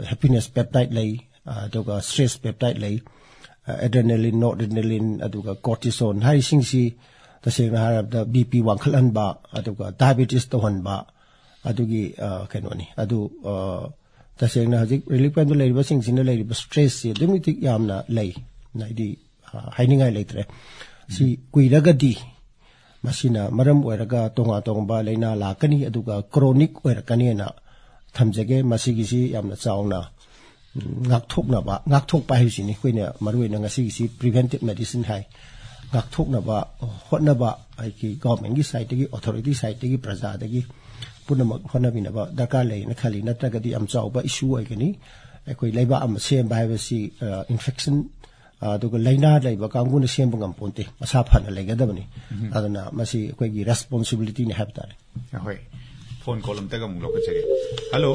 ꯍꯦꯄꯤꯅꯦꯁ ꯄꯦꯞꯇꯥꯏꯠ ꯂꯩ, ꯑꯗꯨꯒ ꯁ꯭ꯇ꯭ꯔꯦꯁ ꯄꯦꯞꯇꯥꯏꯠ ꯂꯩ, ꯑꯦꯗ꯭ꯔꯦꯅꯦꯂꯤꯟ, ꯅꯣꯔꯗ꯭ꯔꯦꯅꯦꯂꯤꯟ, ꯑꯗꯨꯒ ꯀꯣꯔꯇꯤꯁꯣꯟ ꯍꯥꯏꯔꯤꯁꯤꯡꯁꯤ ꯇꯁꯦꯡꯅ ꯍꯥꯏꯔꯕꯗ ꯕꯤ ꯄꯤ ꯋꯥꯡꯈꯠꯍꯟꯕ, ꯑꯗꯨꯒ ꯗꯥꯏꯕꯦꯇꯤꯁ ꯇꯧꯍꯟꯕ, ꯑꯗꯨꯒꯤ ꯑ, ꯀꯩꯅꯣꯅꯤ꯫ ꯑꯗꯨ ꯑ, ꯇꯁꯦꯡꯅ ꯍꯧꯖꯤꯛ ꯔꯤꯂꯤꯐ ꯀꯦꯝꯞꯇ ꯂꯩꯔꯤꯕꯁꯤꯡꯁꯤꯅ ꯂꯩꯔꯤꯕ ꯁ꯭ꯇ꯭ꯔꯦꯁꯁꯤ ꯑꯗꯨꯛꯀꯤ ꯃꯇꯤꯛ ꯌꯥꯝꯅ ꯂꯩ꯫ ꯍꯥꯏꯗꯤ ꯑ, ꯍꯥꯏꯅꯤꯡꯉꯥꯏ ꯂꯩꯇ꯭ꯔꯦ꯫ ꯁꯤ ꯀꯨꯏꯔꯒꯗꯤ ꯃꯁꯤꯅ ꯃꯔꯝ ꯑꯣꯏꯔꯒ ꯇꯣꯉꯥꯟ ꯇꯣꯉꯥꯟꯕ ꯂꯥꯏꯅꯥ ꯂꯥꯛꯀꯅꯤ, ꯑꯗꯨꯒ ꯀ꯭ꯔꯣꯅꯤꯛ ꯑꯣꯏꯔꯛꯀꯅꯤꯅ ꯊꯝꯖꯒꯦ꯫ ꯃꯁꯤꯒꯤꯁꯤ ꯌꯥꯝꯅ ꯆꯥꯎꯅ ꯎꯝ, ꯉꯥꯛꯊꯣꯛꯅꯕ, ꯉꯥꯛꯊꯣꯛꯄ ꯍꯥꯏꯕꯁꯤꯅꯤ ꯑꯩꯈꯣꯏꯅ ꯃꯔꯨꯑꯣꯏꯅ ꯉꯁꯤꯒꯤꯁꯤ ꯄ꯭ꯔꯤꯚꯦꯟꯇꯤꯞ ꯃꯦꯗꯤꯁꯤꯟ ꯍꯥꯏ꯫ ꯉꯥꯛꯊꯣꯛꯅꯕ ꯍꯣꯠꯅꯕ ꯑꯩꯒꯤ ꯒꯚꯔꯟꯃꯦꯟꯠꯀꯤ ꯁꯥꯏꯠꯇꯒꯤ, ꯑꯣꯊꯣꯔꯤꯇꯤ ꯁꯥꯏꯠꯇꯒꯤ, ꯄ꯭ꯔꯖꯥꯗꯒꯤ ꯄꯨꯝꯅꯃꯛ ꯍꯣꯠꯅꯕꯤꯅꯕ ꯗꯔꯀꯥꯔ ꯂꯩꯅ ꯈꯜꯂꯤ꯫ ꯅꯠꯇ꯭ꯔꯒꯗꯤ ꯌꯥꯝ ꯆꯥꯎꯕ ꯏꯁꯨ ꯑꯣꯏꯒꯅꯤ꯫ ꯑꯩꯈꯣꯏ ꯂꯩꯕꯥꯛ ꯑꯃ ꯁꯦꯝꯕ ꯍꯥꯏꯕꯁꯤ, ꯑ, ꯏꯟꯐꯦꯛꯁꯟ, ꯑ, ꯑꯗꯨꯒ ꯂꯥꯏꯅꯥ ꯂꯩꯕ ꯀꯥꯡꯕꯨꯅ ꯁꯦꯝꯕ ꯉꯝꯄꯣꯟꯇꯦ꯫ ꯃꯁꯥ ꯐꯅ ꯂꯩꯒꯗꯕꯅꯤ꯫ ꯑꯗꯨꯅ ꯃꯁꯤ ꯑꯩꯈꯣꯏꯒꯤ ꯔꯦꯁꯄꯣꯟꯁꯤꯕꯤꯂꯤꯇꯤꯅꯤ ꯍꯥꯏꯕ ꯇꯥꯔꯦ꯫ ꯍꯣꯏ꯫ ꯐꯣꯟ ꯀꯣꯜ ꯑꯝꯇꯒ ꯑꯃꯨꯛ ꯂꯧꯈꯠꯆꯒꯦ꯫ ꯍꯜꯂꯣ꯫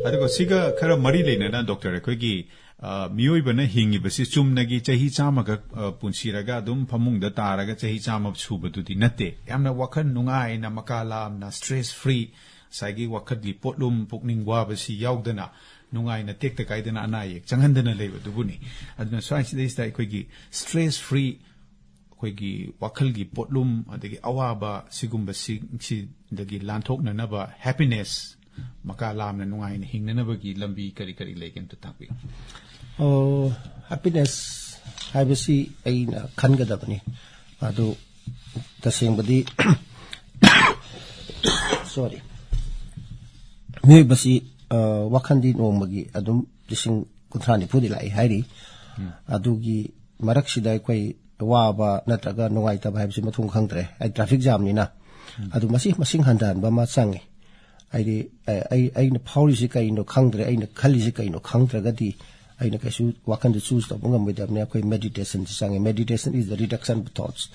ꯑꯗꯨꯒ ꯁꯤꯒ ꯈꯔ ꯃꯔꯤ ꯂꯩꯅꯅ ꯗꯣꯛꯇꯔ, ꯑꯩꯈꯣꯏꯒꯤ, ꯑ, ꯃꯤꯑꯣꯏꯕꯅ ꯍꯤꯡꯉꯤꯕꯁꯤ ꯆꯨꯝꯅꯒꯤ ꯆꯍꯤ ꯆꯥꯝꯃꯒ, ꯑ, ꯄꯨꯟꯁꯤꯔꯒ ꯑꯗꯨꯝ ꯐꯃꯨꯡꯗ ꯇꯥꯔꯒ ꯆꯍꯤ ꯆꯥꯝꯃ ꯁꯨꯕꯗꯨꯗꯤ ꯅꯠꯇꯦ꯫ ꯌꯥꯝꯅ ꯋꯥꯈꯜ ꯅꯨꯡꯉꯥꯏꯅ, ꯃꯀꯥ ꯂꯥꯝꯅ, ꯁ꯭ꯇ꯭ꯔꯦꯁ ꯐ꯭ꯔꯤ, ꯉꯁꯥꯏꯒꯤ ꯋꯥꯈꯜꯒꯤ ꯄꯣꯠꯂꯨꯝ, ꯄꯨꯛꯅꯤꯡ ꯋꯥꯕꯁꯤ ꯌꯥꯎꯗꯅ, ꯅꯨꯡꯉꯥꯏꯅ ꯇꯦꯛꯇ ꯀꯥꯏꯗꯅ ꯑꯅꯥ ꯑꯌꯦꯛ ꯆꯪꯍꯟꯗꯅ ꯂꯩꯕꯗꯨꯕꯨꯅꯤ꯫ ꯑꯗꯨꯅ ꯁ꯭ꯋꯥꯏꯁꯤꯗꯩꯁꯤꯗ ꯑꯩꯈꯣꯏꯒꯤ ꯁ꯭ꯇ꯭ꯔꯦꯁ ꯐ꯭ꯔꯤ, ꯑꯩꯈꯣꯏꯒꯤ ꯋꯥꯈꯜꯒꯤ ꯄꯣꯠꯂꯨꯝ, ꯑꯗꯒꯤ ꯑꯋꯥꯕ ꯁꯤꯒꯨꯝꯕꯁꯤꯡꯁꯤꯗꯒꯤ ꯂꯥꯟꯊꯣꯛꯅꯅꯕ, ꯍꯦꯄꯤꯅꯦꯁ, ꯃꯀꯥ ꯂꯥꯝꯅ ꯅꯨꯡꯉꯥꯏꯅ ꯍꯤꯡꯅꯅꯕꯒꯤ ꯂꯝꯕꯤ ꯀꯔꯤ ꯀꯔꯤ ꯂꯩꯒꯦ ꯑꯝꯇ ꯇꯥꯛꯄꯤꯌꯨ꯫ ꯑꯣ, ꯍꯦꯄꯤꯅꯦꯁ ꯍꯥꯏꯕꯁꯤ ꯑꯩꯅ ꯈꯟꯒꯗꯕꯅꯤ꯫ ꯑꯗꯨ ꯇꯁꯦꯡꯕꯗꯤ, ꯁꯣꯔꯤ, ꯃꯤꯑꯣꯏꯕꯁꯤ, ꯑ, ꯋꯥꯈꯜꯗꯤ ꯅꯣꯡꯃꯒꯤ ꯑꯗꯨꯝ ꯂꯤꯁꯤꯡ ꯀꯨꯟꯊ꯭ꯔꯥ ꯅꯤꯐꯨꯗꯤ ꯂꯥꯛꯏ ꯍꯥꯏꯔꯤ꯫ ꯑꯗꯨꯒꯤ ꯃꯔꯛꯁꯤꯗ ꯑꯩꯈꯣꯏ ꯋꯥꯕ ꯅꯠꯇ꯭ꯔꯒ ꯅꯨꯡꯉꯥꯏꯇꯕ ꯍꯥꯏꯕꯁꯤ ꯃꯊꯣꯡ ꯈꯪꯗ꯭ꯔꯦ꯫ ꯑꯩ traffic jamꯅꯤꯅ꯫ ꯑꯗꯨ ꯃꯁꯤ ꯃꯁꯤꯡ ꯍꯟꯊꯍꯟꯕ ꯑꯃ ꯆꯪꯉꯤ꯫ ꯍꯥꯏꯗꯤ, ꯑꯩ, ꯑꯩ, ꯑꯩꯅ ꯐꯥꯎꯔꯤꯁꯤ ꯀꯩꯅꯣ ꯈꯪꯗ꯭ꯔꯦ, ꯑꯩꯅ ꯈꯜꯂꯤꯁꯤ ꯀꯩꯅꯣ ꯈꯪꯗ꯭ꯔꯒꯗꯤ ꯑꯩꯅ ꯀꯩꯁꯨ ꯋꯥꯈꯟꯗ choose ꯇꯧꯕ ꯉꯝꯃꯣꯏꯗꯕꯅꯤ꯫ ꯑꯩꯈꯣꯏ meditationꯁꯤ ꯆꯪꯉꯦ꯫ Meditation is the reduction of thoughts꯫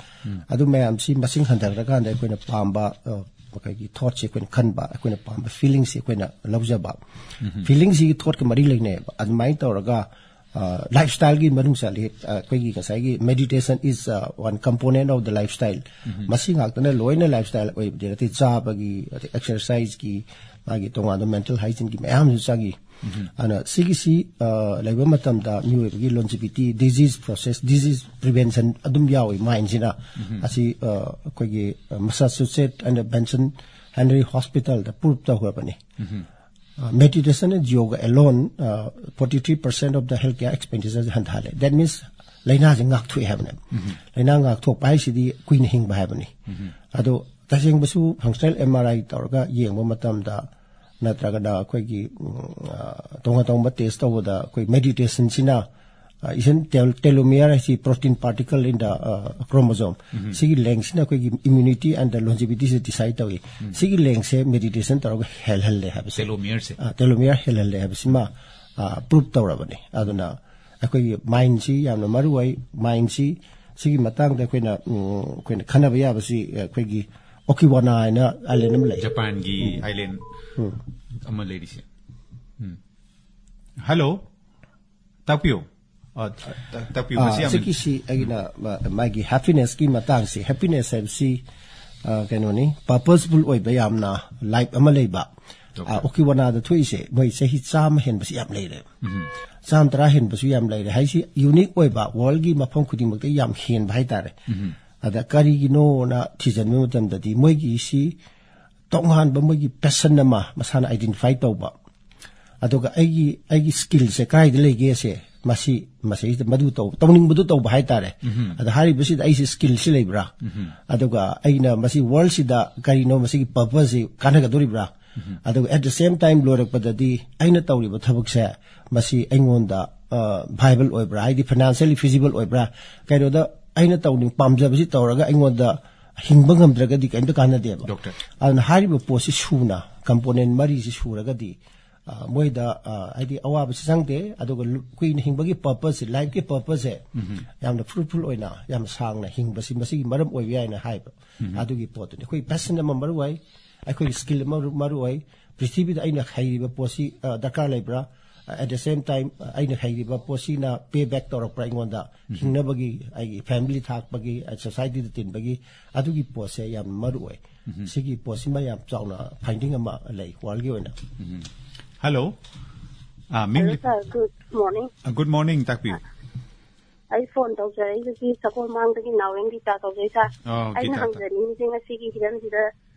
ꯑꯗꯨ ꯃꯌꯥꯝꯁꯤ ꯃꯁꯤꯡ ꯍꯟꯊꯈ꯭ꯔꯀꯥꯟꯗ ꯑꯩꯈꯣꯏꯅ ꯄꯥꯝꯕ, ꯑ, ꯑꯩꯈꯣꯏꯒꯤ thoughtꯁꯤ ꯑꯩꯈꯣꯏꯅ ꯈꯟꯕ, ꯑꯩꯈꯣꯏꯅ ꯄꯥꯝꯕ feelingꯁꯤ ꯑꯩꯈꯣꯏꯅ ꯂꯧꯖꯕ꯫ Feelingꯁꯤꯒꯤ thoughtꯀ ꯃꯔꯤ ꯂꯩꯅꯩꯕ꯫ ꯑꯗꯨꯃꯥꯏꯅ ꯇꯧꯔꯒ, ꯑ, lifestyleꯒꯤ ꯃꯅꯨꯡ ꯆꯜꯂꯤ꯫ ꯑ, ꯑꯩꯈꯣꯏꯒꯤ ꯉꯁꯥꯏꯒꯤ meditation is, uh, one component of the lifestyle꯫ ꯃꯁꯤ ꯉꯥꯛꯇꯅ ꯂꯣꯏꯅ lifestyle ꯑꯣꯏꯕꯗꯤ ꯅꯠꯇꯦ꯫ ꯆꯥꯕꯒꯤ, ꯑꯗꯩ exerciseꯀꯤ, ꯃꯥꯒꯤ ꯇꯣꯉꯥꯟꯕ mental hygieneꯒꯤ ꯃꯌꯥꯝꯁꯨ ꯆꯪꯉꯤ꯫ ꯑꯗꯨꯅ ꯁꯤꯒꯤꯁꯤ, ꯑ, ꯂꯩꯕ ꯃꯇꯝꯗ ꯃꯤꯑꯣꯏꯕꯒꯤ longevity, disease process, disease prevention ꯑꯗꯨꯝ ꯌꯥꯎꯏ mindꯁꯤꯅ꯫ ꯑꯁꯤ, ꯑ, ꯑꯩꯈꯣꯏꯒꯤ, ꯑ, Massachusetts and Benson Henry Hospitalꯗ prove ꯇꯧꯈ꯭ꯔꯕꯅꯤ꯫ Uh, meditation and yoga alone, uh, forty-three percent of the healthcare expenditure ꯍꯟꯊꯍꯜꯂꯦ꯫ That means ꯂꯥꯏꯅꯥꯁꯦ ꯉꯥꯛꯊꯣꯛꯑꯦ ꯍꯥꯏꯕꯅꯦꯕ꯫ ꯂꯥꯏꯅꯥ ꯉꯥꯛꯊꯣꯛꯄ ꯍꯥꯏꯁꯤꯗꯤ ꯀꯨꯏꯅ ꯍꯤꯡꯕ ꯍꯥꯏꯕꯅꯤ꯫ ꯑꯗꯣ ꯇꯁꯦꯡꯕꯁꯨ functional M R I ꯇꯧꯔꯒ ꯌꯦꯡꯕ ꯃꯇꯝꯗ ꯅꯠꯇ꯭ꯔꯒꯅ ꯑꯩꯈꯣꯏꯒꯤ, ꯎꯝ, ꯑ, ꯇꯣꯉꯥꯟ ꯇꯣꯉꯥꯟꯕ test ꯇꯧꯕꯗ ꯑꯩꯈꯣꯏ meditationꯁꯤꯅ, ꯑ, ꯏꯁꯟ tel-, telomere ꯍꯥꯏꯁꯤ protein particle in the, ꯑ, chromosome꯫ ꯁꯤꯒꯤ lengthꯁꯤꯅ ꯑꯩꯈꯣꯏꯒꯤ immunity and the longevityꯁꯦ decide ꯇꯧꯏ꯫ ꯁꯤꯒꯤ lengthꯁꯦ meditation ꯇꯧꯔꯒ ꯍꯦꯜꯍꯜꯂꯦ ꯍꯥꯏꯕꯁꯦ꯫ Telomereꯁꯦ꯫ ꯑ, telomere ꯍꯦꯜꯍꯜꯂꯦ ꯍꯥꯏꯕꯁꯤꯃ, ꯑ, prove ꯇꯧꯔꯕꯅꯤ꯫ ꯑꯗꯨꯅ ꯑꯩꯈꯣꯏꯒꯤ mindꯁꯤ ꯌꯥꯝꯅ ꯃꯔꯨ ꯑꯣꯏ꯫ Mindꯁꯤ ꯁꯤꯒꯤ ꯃꯇꯥꯡꯗ ꯑꯩꯈꯣꯏꯅ, ꯎꯝ, ꯑꯩꯈꯣꯏꯅ ꯈꯟꯅꯕ ꯌꯥꯕꯁꯤ ꯑꯩꯈꯣꯏꯒꯤ Okinawa ꯍꯥꯏꯅ island ꯑꯃ ꯂꯩ꯫ Japanꯒꯤ island ꯑꯃ ꯂꯩꯔꯤꯁꯦ꯫ ꯎꯝ꯫ Hello꯫ ꯇꯥꯛꯄꯤꯌꯨ꯫ ꯑ, ꯇꯥ-, ꯇꯥꯛꯄꯤꯌꯨ꯫ ꯑ, ꯃꯁꯤ ꯌꯥꯝ ꯍꯧꯖꯤꯛꯀꯤꯁꯤ ꯑꯩꯒꯤꯅ, ꯃꯥ-, ꯃꯥꯒꯤ happinessꯀꯤ ꯃꯇꯥꯡꯁꯤ, happiness ꯍꯥꯏꯕꯁꯤ, ꯑ, ꯀꯩꯅꯣꯅꯤ, purposeful ꯑꯣꯏꯕ ꯌꯥꯝꯅ life ꯑꯃ ꯂꯩꯕ꯫ Okay꯫ ꯑ, Okinawaꯗ ꯊꯣꯛꯏꯁꯦ ꯃꯣꯏ ꯆꯍꯤ ꯆꯥꯝꯃ ꯍꯦꯟꯕꯁꯤ ꯌꯥꯝ ꯂꯩꯔꯦ꯫ ꯆꯥꯝꯃ ꯇꯔꯥ ꯍꯦꯟꯕꯁꯨ ꯌꯥꯝ ꯂꯩꯔꯦ꯫ ꯍꯥꯏꯁꯤ unique ꯑꯣꯏꯕ, worldꯀꯤ ꯃꯐꯝ ꯈꯨꯗꯤꯡꯃꯛꯇ ꯌꯥꯝ ꯍꯦꯟꯕ ꯍꯥꯏꯇꯥꯔꯦ꯫ ꯑꯗ ꯀꯔꯤꯒꯤꯅꯣꯅ ꯊꯤꯖꯤꯟꯕ ꯃꯇꯝꯗꯗꯤ ꯃꯣꯏꯒꯤꯁꯤ ꯇꯣꯉꯥꯟꯕ ꯃꯣꯏꯒꯤ passion ꯑꯃ ꯃꯁꯥꯅ identify ꯇꯧꯕ꯫ ꯑꯗꯨꯒ ꯑꯩꯒꯤ, ꯑꯩꯒꯤ skillꯁꯦ ꯀꯗꯥꯏꯗ ꯂꯩꯒꯦꯁꯦ, ꯃꯁꯤ, ꯃꯁꯤꯗ ꯃꯗꯨ ꯇꯧ-, ꯇꯧꯅꯤꯡꯕꯗꯨ ꯇꯧꯕ ꯍꯥꯏꯇꯥꯔꯦ꯫ ꯑꯗ ꯍꯥꯏꯔꯤꯕꯁꯤꯗ ꯑꯩꯁꯦ skillꯁꯤ ꯂꯩꯕ꯭ꯔꯥ? ꯑꯗꯨꯒ ꯑꯩꯅ ꯃꯁꯤ worldꯁꯤꯗ ꯀꯔꯤꯅꯣ ꯃꯁꯤꯒꯤ purposeꯁꯤ ꯀꯥꯟꯅꯒꯗꯧꯔꯤꯕ꯭ꯔꯥ? ꯑꯗꯨꯒ at the same time ꯂꯣꯏꯔꯛꯄꯗꯗꯤ ꯑꯩꯅ ꯇꯧꯔꯤꯕ ꯊꯕꯛꯁꯦ ꯃꯁꯤ ꯑꯩꯉꯣꯟꯗ, ꯑ, viable ꯑꯣꯏꯕ꯭ꯔꯥ? ꯍꯥꯏꯗꯤ financially feasible ꯑꯣꯏꯕ꯭ꯔꯥ? ꯀꯩꯅꯣꯗ ꯑꯩꯅ ꯇꯧꯅꯤꯡ ꯄꯥꯝꯖꯕꯁꯤ ꯇꯧꯔꯒ ꯑꯩꯉꯣꯟꯗ ꯍꯤꯡꯕ ꯉꯝꯗ꯭ꯔꯒꯗꯤ ꯀꯩꯝꯇ ꯀꯥꯟꯅꯗꯦꯕ꯫ ꯗꯣꯛꯇꯔ꯫ ꯑꯗꯨꯅ ꯍꯥꯏꯔꯤꯕ ꯄꯣꯠꯁꯤ ꯁꯨꯅ, ꯀꯝꯄꯣꯅꯦꯟ ꯃꯔꯤꯁꯤ ꯁꯨꯔꯒꯗꯤ, ꯑ, ꯃꯣꯏꯗ, ꯑ, ꯍꯥꯏꯗꯤ ꯑꯋꯥꯕꯁꯤ ꯆꯪꯗꯦ, ꯑꯗꯨꯒ ꯂꯨ-, ꯀꯨꯏꯅ ꯍꯤꯡꯕꯒꯤ ꯄꯔꯄꯁꯁꯦ, ꯂꯥꯏꯐꯀꯤ ꯄꯔꯄꯁꯁꯦ ꯌꯥꯝꯅ ꯐ꯭ꯔꯨꯠꯐꯨꯜ ꯑꯣꯏꯅ, ꯌꯥꯝꯅ ꯁꯥꯡꯅ ꯍꯤꯡꯕꯁꯤ ꯃꯁꯤꯒꯤ ꯃꯔꯝ ꯑꯣꯏꯕ ꯌꯥꯏꯅ ꯍꯥꯏꯕ꯫ ꯑꯗꯨꯒꯤ ꯄꯣꯠꯇꯨꯅꯤ꯫ ꯑꯩꯈꯣꯏ ꯄꯦꯁꯟ ꯑꯃ ꯃꯔꯨ ꯑꯣꯏ, ꯑꯩꯈꯣꯏꯒꯤ ꯁ꯭ꯀꯤꯜ ꯑꯃ ꯃꯔꯨ ꯑꯣꯏ, ꯄ꯭ꯔꯤꯊꯤꯕꯤꯗ ꯑꯩꯅ ꯍꯩꯔꯤꯕ ꯄꯣꯠꯁꯤ, ꯑ, ꯗꯔꯀꯥꯔ ꯂꯩꯕ꯭ꯔꯥ? At the same time, ꯑ, ꯑꯩꯅ ꯍꯩꯔꯤꯕ ꯄꯣꯠꯁꯤꯅ ꯄꯦ ꯕꯦꯛ ꯇꯧꯔꯛꯄ꯭ꯔꯥ ꯑꯩꯉꯣꯟꯗ? ꯍꯤꯡꯅꯕꯒꯤ, ꯑꯩꯒꯤ ꯐꯦꯃꯤꯂꯤ ꯊꯥꯛꯄꯒꯤ, ꯑ, ꯁꯣꯁꯥꯏꯇꯤꯗ ꯇꯤꯟꯕꯒꯤ, ꯑꯗꯨꯒꯤ ꯄꯣꯠꯁꯦ ꯌꯥꯝ ꯃꯔꯨ ꯑꯣꯏ꯫ ꯁꯤꯒꯤ ꯄꯣꯠꯁꯤꯃ ꯌꯥꯝ ꯆꯥꯎꯅ ꯐꯥꯏꯟꯗꯤꯡ ꯑꯃ ꯂꯩ ꯋꯥꯔꯜꯒꯤ ꯑꯣꯏꯅ꯫ ꯍꯜꯂꯣ꯫ ꯑ, ꯃꯤꯡ? ꯍꯜꯂꯣ, ꯁꯥꯔ, ꯒꯨꯗ ꯃꯣꯔꯅꯤꯡ꯫ ꯑ, ꯒꯨꯗ ꯃꯣꯔꯅꯤꯡ, ꯇꯥꯛꯄꯤꯌꯨ꯫ ꯑꯩ ꯐꯣꯟ ꯇꯧꯖꯔꯛꯏꯕꯁꯤ ꯁꯒꯣꯜꯃꯥꯡꯗꯒꯤ ꯅꯥꯎꯔꯦꯝ ꯒꯤꯇꯥ ꯀꯧꯖꯩ, ꯁꯥꯔ꯫ ꯑꯣ, ꯑꯩꯅ ꯒꯤꯇꯥ꯫ ꯍꯪꯖꯅꯤꯡꯉꯤꯁꯦ ꯉꯁꯤꯒꯤ ꯍꯤꯔꯝꯁꯤꯗ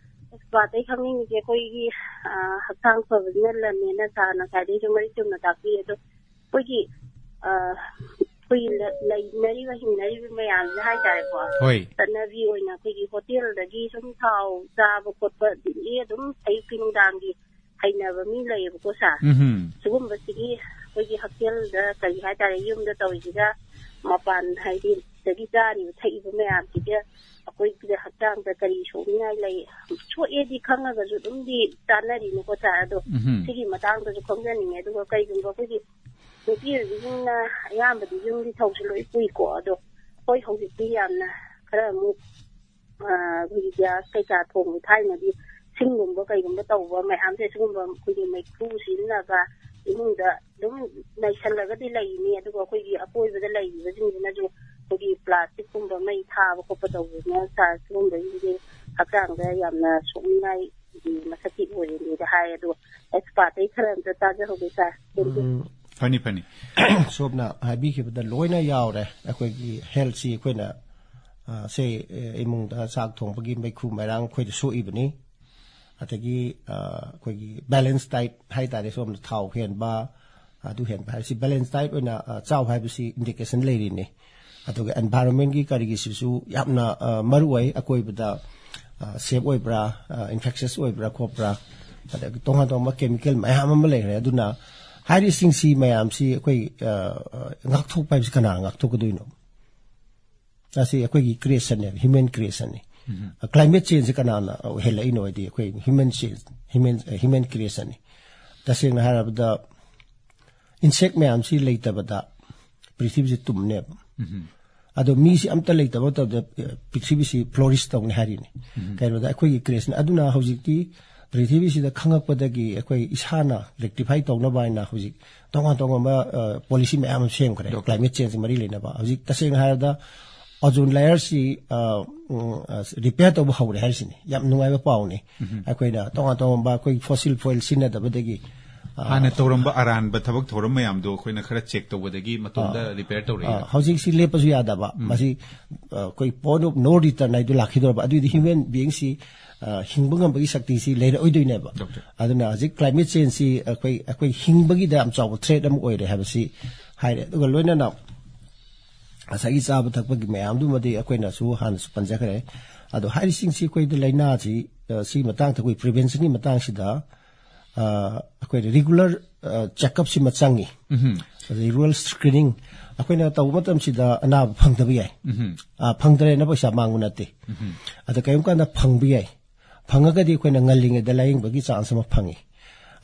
ꯑꯦꯛꯁꯄꯥꯔꯠꯇꯩ ꯈꯪꯅꯤꯡꯉꯤꯁꯦ ꯑꯩꯈꯣꯏꯒꯤ, ꯑ, ꯍꯛꯆꯥꯡ ꯐꯕꯁꯤꯅ ꯂꯟꯅꯦꯅ ꯁꯥꯔꯅ ꯉꯁꯥꯏꯗꯩꯁꯨ ꯃꯔꯤꯛ ꯆꯨꯝꯅ ꯇꯥꯛꯄꯤ꯫ ꯑꯗꯣ ꯑꯩꯈꯣꯏꯒꯤ, ꯑ, ꯑꯩꯈꯣꯏꯒꯤ ꯂ-, ꯂꯩꯅꯔꯤꯕ, ꯍꯤꯡꯅꯔꯤꯕ ꯃꯌꯥꯝꯁꯦ ꯍꯥꯏꯇꯥꯔꯦꯀꯣ꯫ ꯍꯣꯏ꯫ ꯆꯠꯅꯕꯤ ꯑꯣꯏꯅ ꯑꯩꯈꯣꯏꯒꯤ ꯍꯣꯇꯦꯜꯗꯒꯤ ꯁꯨꯝ ꯊꯥꯎ ꯆꯥꯕ ꯈꯣꯠꯄ ꯑꯗꯨꯝ, ꯑꯦ, ꯑꯗꯨꯝ ꯑꯌꯨꯛꯀꯤ ꯅꯨꯡꯗꯥꯡꯒꯤ ꯍꯩꯅꯕ ꯃꯤ ꯂꯩꯌꯦꯕꯀꯣ, ꯁꯥꯔ꯫ ꯎꯝꯍꯨꯝ꯫ ꯁꯤꯒꯨꯝꯕꯁꯤꯒꯤ ꯑꯩꯈꯣꯏꯒꯤ ꯍꯛꯁꯦꯜꯗ ꯀꯔꯤ ꯍꯥꯏꯇꯥꯔꯦ, ꯌꯨꯝꯗ ꯇꯧꯔꯤꯁꯤꯒ ꯃꯄꯥꯟ ꯍꯥꯏꯗꯤ ꯁꯤꯗꯒꯤ ꯆꯥꯔꯤꯕ ꯊꯛꯏꯕ ꯃꯌꯥꯝꯁꯤꯒ ꯑꯩꯈꯣꯏꯒꯤ ꯍꯛꯆꯥꯡꯗ ꯀꯔꯤ ꯁꯣꯛꯅꯤꯡꯉꯥꯏ ꯂꯩ? ꯁꯣꯛꯑꯦꯗꯤ ꯈꯪꯉꯒꯁꯨ ꯑꯗꯨꯝꯗꯤ ꯆꯥꯅꯔꯤꯅꯤꯀꯣ, ꯁꯥꯔ꯫ ꯑꯗꯣ ꯎꯝꯍꯨꯝ꯫ ꯁꯤꯒꯤ ꯃꯇꯥꯡꯗꯁꯨ ꯈꯪꯖꯅꯤꯡꯉꯦ꯫ ꯑꯗꯨꯒ ꯀꯩꯒꯨꯝꯕ ꯑꯩꯈꯣꯏꯒꯤ ꯅꯨꯄꯤ ꯑꯣꯏꯕꯤꯁꯤꯡꯅ ꯑꯌꯥꯝꯕꯗꯤ ꯌꯨꯝꯒꯤ ꯊꯧꯁꯤ ꯂꯣꯏ ꯄꯨꯏꯀꯣ꯫ ꯑꯗꯣ ꯑꯩꯈꯣꯏ ꯍꯧꯖꯤꯛꯇꯤ ꯌꯥꯝꯅ ꯈꯔ ꯑꯃꯨꯛ, ꯑ, ꯑꯩꯈꯣꯏꯒꯤ ꯒ꯭ꯌꯥꯁ ꯀꯩꯀꯥ ꯊꯣꯡꯕ, ꯊꯥꯏꯅꯗꯤ ꯁꯤꯡꯒꯨꯝꯕ ꯀꯩꯒꯨꯝꯕ ꯇꯧꯕ ꯃꯌꯥꯝꯁꯦ, ꯁꯤꯒꯨꯝꯕ ꯑꯩꯈꯣꯏꯒꯤ ꯃꯩꯐꯨ ꯁꯤꯖꯤꯟꯅꯕ, ꯏꯃꯨꯡꯗ ꯑꯗꯨꯝ ꯅꯩꯁꯜꯂꯒꯗꯤ ꯂꯩꯅꯤ꯫ ꯑꯗꯨꯒ ꯑꯩꯈꯣꯏꯒꯤ ꯑꯀꯣꯏꯕꯗ ꯂꯩꯔꯤꯕꯁꯤꯡꯁꯤꯅꯁꯨ ꯑꯩꯈꯣꯏꯒꯤ ꯄ꯭ꯂꯥꯁꯇꯤꯛꯀꯨꯝꯕ ꯃꯩ ꯊꯥꯕ ꯈꯣꯠꯄ ꯇꯧꯕꯁꯤꯅ, ꯁꯥꯔ, ꯁꯤꯒꯨꯝꯕꯁꯤꯡꯁꯦ ꯍꯛꯆꯥꯡꯗ ꯌꯥꯝꯅ ꯁꯣꯛꯅꯤꯡꯉꯥꯏꯒꯤ ꯃꯁꯛꯇꯤ ꯑꯣꯏꯔꯤꯅꯤꯗ ꯍꯥꯏ꯫ ꯑꯗꯣ ꯑꯦꯛꯁꯄꯥꯔꯠꯇꯩ ꯈꯔ ꯑꯝꯇ ꯇꯥꯖꯍꯧꯒꯦ, ꯁꯥꯔ꯫ Thank you꯫ ꯎꯝ꯫ ꯐꯅꯤ, ꯐꯅꯤ꯫ ꯁꯣꯝꯅ ꯍꯥꯏꯕꯤꯈꯤꯕꯗ ꯂꯣꯏꯅ ꯌꯥꯎꯔꯦ꯫ ꯑꯩꯈꯣꯏꯒꯤ ꯍꯦꯜꯠꯁꯤ ꯑꯩꯈꯣꯏꯅ, ꯑ, ꯁꯦ, ꯑ, ꯏꯃꯨꯡꯗ ꯆꯥꯛ ꯊꯣꯡꯕꯒꯤ ꯃꯩꯈꯨ ꯃꯩꯔꯥꯡ ꯑꯩꯈꯣꯏꯗ ꯁꯣꯛꯏꯕꯅꯤ꯫ ꯑꯗꯒꯤ, ꯑ, ꯑꯩꯈꯣꯏꯒꯤ ꯕꯦꯂꯦꯟꯁ ꯗꯥꯏꯠ ꯍꯥꯏꯇꯥꯔꯦ, ꯁꯣꯝꯗ ꯊꯥꯎ ꯍꯦꯟꯕ, ꯑꯗꯨ ꯍꯦꯟꯕ ꯍꯥꯏꯕꯁꯤ ꯕꯦꯂꯦꯟꯁ ꯗꯥꯏꯠ ꯑꯣꯏꯅ, ꯑ, ꯆꯥꯎ ꯍꯥꯏꯕꯁꯤ ꯏꯟꯗꯤꯀꯦꯁꯟ ꯂꯩꯔꯤꯅꯤ꯫ ꯑꯗꯨꯒ ꯑꯦꯟꯚꯥꯏꯔꯣꯟꯃꯦꯟꯒꯤ ꯀꯔꯤꯒꯤꯁꯤꯁꯨ ꯌꯥꯝꯅ, ꯑ, ꯃꯔꯨ ꯑꯣꯏ꯫ ꯑꯀꯣꯏꯕꯗ, ꯑ, ꯁꯦꯐ ꯑꯣꯏꯕ꯭ꯔꯥ, ꯑ, ꯏꯟꯐꯦꯛꯁꯁ ꯑꯣꯏꯕ꯭ꯔꯥ ꯈꯣꯠꯄ꯭ꯔꯥ, ꯑꯗꯒꯤ ꯇꯣꯉꯥꯟ ꯇꯣꯉꯥꯟꯕ ꯀꯦꯃꯤꯀꯦꯜ ꯃꯌꯥꯝ ꯑꯃ ꯂꯩꯈ꯭ꯔꯦ꯫ ꯑꯗꯨꯅ ꯍꯥꯏꯔꯤꯁꯤꯡꯁꯤ ꯃꯌꯥꯝꯁꯤ ꯑꯩꯈꯣꯏ, ꯑ, ꯑ, ꯉꯥꯛꯊꯣꯛꯄ ꯍꯥꯏꯕꯁꯤ ꯀꯅꯥꯅ ꯉꯥꯛꯊꯣꯛꯀꯗꯣꯏꯅꯣ? ꯑꯁꯤ ꯑꯩꯈꯣꯏꯒꯤ ꯀ꯭ꯔꯤꯌꯦꯁꯟꯅꯦꯕ, ꯍ꯭ꯌꯨꯃꯦꯟ ꯀ꯭ꯔꯤꯌꯦꯁꯟꯅꯤ꯫ ꯀ꯭ꯂꯥꯏꯃꯦꯠ ꯆꯦꯟꯖꯁꯦ ꯀꯅꯥꯅ ꯍꯦꯜꯂꯛꯏꯅꯣ ꯍꯥꯏꯗꯤ ꯑꯩꯈꯣꯏ ꯍ꯭ꯌꯨꯃꯦꯟ ꯆꯦꯟꯖ, ꯍ꯭ꯌꯨꯃꯦꯟ ꯍ꯭ꯌꯨꯃꯦꯟ ꯀ꯭ꯔꯤꯌꯦꯁꯟꯅꯤ꯫ ꯇꯁꯦꯡꯅ ꯍꯥꯏꯔꯕꯗ ꯏꯟꯁꯦꯛ ꯃꯌꯥꯝꯁꯤ ꯂꯩꯇꯕꯗ ꯄ꯭ꯔꯤꯊꯤꯕꯤꯁꯤ ꯇꯨꯝꯅꯦꯕ꯫ ꯑꯗꯣ ꯃꯤꯁꯤ ꯑꯝꯇ ꯂꯩꯇꯕ ꯃꯇꯝꯗ ꯄ꯭ꯔꯤꯊꯤꯕꯤꯁꯤ ꯐ꯭ꯂꯣꯔꯤꯁ ꯇꯧꯅꯤ ꯍꯥꯏꯔꯤꯅꯤ꯫ ꯀꯩꯅꯣꯗ ꯑꯩꯈꯣꯏꯒꯤ ꯀ꯭ꯔꯤꯌꯦꯁꯟ ꯑꯗꯨꯅ ꯍꯧꯖꯤꯛꯇꯤ ꯄ꯭ꯔꯤꯊꯤꯕꯤꯁꯤꯗ ꯈꯪꯉꯛꯄꯗꯒꯤ ꯑꯩꯈꯣꯏ ꯏꯁꯥꯅ ꯔꯦꯛꯇꯤꯐꯥꯏ ꯇꯧꯅꯕ ꯍꯥꯏꯅ ꯍꯧꯖꯤꯛ ꯇꯣꯉꯥꯟ ꯇꯣꯉꯥꯟꯕ ꯄꯣꯂꯤꯁꯤ ꯃꯌꯥꯝ ꯑꯃ ꯁꯦꯝꯈ꯭ꯔꯦ꯫ ꯀ꯭ꯂꯥꯏꯃꯦꯠ ꯆꯦꯟꯖ ꯃꯔꯤ ꯂꯩꯅꯕ ꯍꯧꯖꯤꯛ ꯇꯁꯦꯡꯅ ꯍꯥꯏꯔꯕꯗ ꯑꯣꯖꯣꯟ ꯂꯦꯌꯔꯁꯤ ꯔꯤꯄꯦꯌꯔ ꯇꯧꯕ ꯍꯧꯔꯦ ꯍꯥꯏꯔꯤꯁꯤꯅꯤ꯫ ꯌꯥꯝ ꯅꯨꯡꯉꯥꯏꯕ ꯄꯥꯎꯅꯤ꯫ ꯑꯩꯈꯣꯏꯅ ꯇꯣꯉꯥꯟ ꯇꯣꯉꯥꯟꯕ ꯑꯩꯈꯣꯏ ꯐꯣꯁꯤꯜ ꯐꯣꯏꯜ ꯁꯤꯖꯤꯟꯅꯗꯕꯗꯒꯤ, ꯑ, ꯍꯥꯟꯅ ꯇꯧꯔꯝꯕ ꯑꯔꯥꯟꯕ ꯊꯕꯛ ꯊꯧꯔꯝ ꯃꯌꯥꯝꯗꯣ ꯑꯩꯈꯣꯏꯅ ꯈꯔ ꯆꯦꯛ ꯇꯧꯕꯗꯒꯤ ꯃꯇꯣꯝꯗ ꯔꯤꯄꯦꯌꯔ ꯇꯧꯔꯛꯏ꯫ ꯑ, ꯍꯧꯖꯤꯛꯁꯤ ꯂꯦꯞꯄꯁꯨ ꯌꯥꯗꯕ꯫ ꯃꯁꯤ, ꯑ, ꯑꯩꯈꯣꯏ ꯄꯣꯏꯟ ꯑꯣꯐ ꯅꯣ ꯔꯤꯇꯔꯟ ꯍꯥꯏꯗꯨ ꯂꯥꯛꯈꯤꯗꯧꯔꯕ꯫ ꯑꯗꯨꯏꯗꯤ ꯍ꯭ꯌꯨꯃꯦꯟ ꯕꯤꯌꯤꯡꯁꯤ, ꯑ, ꯍꯤꯡꯕ ꯉꯝꯕꯒꯤ ꯁꯛꯇꯤꯁꯤ ꯂꯩꯔꯛꯑꯣꯏꯗꯣꯏꯅꯦꯕ꯫ ꯗꯣꯛꯇꯔ꯫ ꯑꯗꯨꯅ ꯍꯧꯖꯤꯛ ꯀ꯭ꯂꯥꯏꯃꯦꯠ ꯆꯦꯟꯖꯁꯤ ꯑꯩꯈꯣꯏ ꯑꯩꯈꯣꯏ ꯍꯤꯡꯕꯒꯤꯗ ꯌꯥꯝ ꯆꯥꯎꯕ ꯊ꯭ꯔꯦꯠ ꯑꯃ ꯑꯣꯏꯔꯦ ꯍꯥꯏꯕꯁꯤ ꯍꯥꯏꯔꯦ꯫ ꯑꯗꯨꯒ ꯂꯣꯏꯅꯅ ꯉꯁꯥꯏꯒꯤ ꯆꯥꯕ ꯊꯛꯄꯒꯤ ꯃꯌꯥꯝꯗꯨꯃꯗꯤ ꯑꯩꯈꯣꯏꯅꯁꯨ ꯍꯥꯟꯅꯁꯨ ꯄꯟꯖꯈ꯭ꯔꯦ꯫ ꯑꯗꯣ ꯍꯥꯏꯔꯤꯁꯤꯡꯁꯤ ꯑꯩꯈꯣꯏꯗ ꯂꯥꯏꯅꯥꯁꯤ, ꯑ, ꯁꯤꯒꯤ ꯃꯇꯥꯡꯗ ꯑꯩꯈꯣꯏ ꯄ꯭ꯔꯤꯚꯦꯟꯁꯟꯒꯤ ꯃꯇꯥꯡꯁꯤꯗ, ꯑ, ꯑꯩꯈꯣꯏꯅ ꯔꯤꯒꯨꯂꯔ, ꯑ, ꯆꯦꯛꯑꯞꯁꯤ ꯑꯃ ꯆꯪꯉꯤ꯫ ꯔꯤꯒꯨꯂꯔ ꯁ꯭ꯀ꯭ꯔꯤꯅꯤꯡ ꯑꯩꯈꯣꯏꯅ ꯇꯧꯕ ꯃꯇꯝꯁꯤꯗ ꯑꯅꯥꯕ ꯐꯪꯗꯕ ꯌꯥꯏ꯫ ꯑ, ꯐꯪꯗ꯭ꯔꯦꯅ ꯄꯩꯁꯥ ꯃꯥꯡꯕ ꯅꯠꯇꯦ꯫ ꯑꯗ ꯀꯔꯤꯒꯨꯝꯕ ꯀꯥꯟꯗ ꯐꯪꯕ ꯌꯥꯏ꯫ ꯐꯪꯉꯒꯗꯤ ꯑꯩꯈꯣꯏꯅ ꯉꯜꯂꯤꯉꯩꯗ ꯂꯥꯌꯦꯡꯕꯒꯤ ꯆꯥꯟꯁ ꯑꯃ ꯐꯪꯉꯤ꯫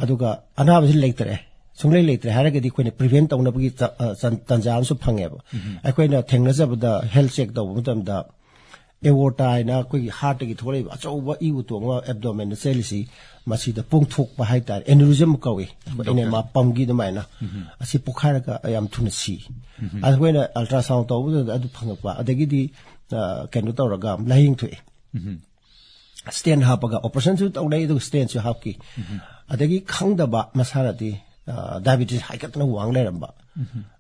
ꯑꯗꯨꯒ ꯑꯅꯥꯕꯁꯤ ꯂꯩꯇ꯭ꯔꯦ, ꯁꯨꯡꯂꯩ ꯂꯩꯇ꯭ꯔꯦ ꯍꯥꯏꯔꯒꯗꯤ ꯑꯩꯈꯣꯏꯅ ꯄ꯭ꯔꯤꯚꯦꯟ ꯇꯧꯅꯕꯒꯤ ꯆ-, ꯑ, ꯆꯟ-, ꯇꯥꯟꯖꯥ ꯑꯃꯁꯨ ꯐꯪꯉꯦꯕ꯫ ꯑꯩꯈꯣꯏꯅ ꯊꯦꯡꯅꯖꯕꯗ ꯍꯦꯜꯊ ꯆꯦꯛ ꯇꯧꯕ ꯃꯇꯝꯗ ꯑꯦꯋꯣꯔꯇꯥ ꯍꯥꯏꯅ ꯑꯩꯈꯣꯏꯒꯤ ꯍꯥꯔꯠꯇꯒꯤ ꯊꯣꯛꯂꯛꯏꯕ ꯑꯆꯧꯕ ꯏ ꯎꯇꯣꯡ ꯑꯃ ꯑꯦꯕꯗꯣꯃꯦꯟꯗ ꯆꯦꯜꯂꯤꯁꯤ, ꯃꯁꯤꯗ ꯄꯣꯡꯊꯣꯛꯄ ꯍꯥꯏꯇꯥꯔꯦ, ꯑꯦꯅꯨꯔꯤꯖꯝ ꯀꯧꯏ, ꯑꯩꯈꯣꯏ ꯗꯣꯛꯇꯔ꯫ ꯏꯅꯦꯃꯥ ꯄꯝꯒꯤ ꯑꯗꯨꯃꯥꯏꯅ꯫ ꯑꯁꯤ ꯄꯣꯛꯈꯥꯏꯔꯒ ꯌꯥꯝ ꯊꯨꯅ ꯁꯤ꯫ ꯑꯗ ꯑꯩꯈꯣꯏꯅ ꯑꯜꯇ꯭ꯔꯥꯁꯥꯎꯟ ꯇꯧꯕꯗ ꯑꯗꯨ ꯐꯪꯉꯛꯄ, ꯑꯗꯒꯤꯗꯤ, ꯑ, ꯀꯩꯅꯣ ꯇꯧꯔꯒ ꯂꯥꯏꯌꯦꯡ ꯊꯣꯛꯑꯦ꯫ ꯁ꯭ꯇꯦꯟ ꯍꯥꯞꯄꯒ ꯑꯣꯄꯔꯦꯁꯟꯁꯨ ꯇꯧꯅꯩ, ꯑꯗꯨꯒ ꯁ꯭ꯇꯦꯟꯁꯨ ꯍꯥꯞꯈꯤ꯫ ꯑꯗꯒꯤ ꯈꯪꯗꯕ ꯃꯁꯥꯅꯗꯤ, ꯑ, ꯗꯥꯏꯕꯤꯇꯤꯁ ꯍꯥꯏꯒꯠꯇꯅ ꯋꯥꯡ ꯂꯩꯔꯝꯕ꯫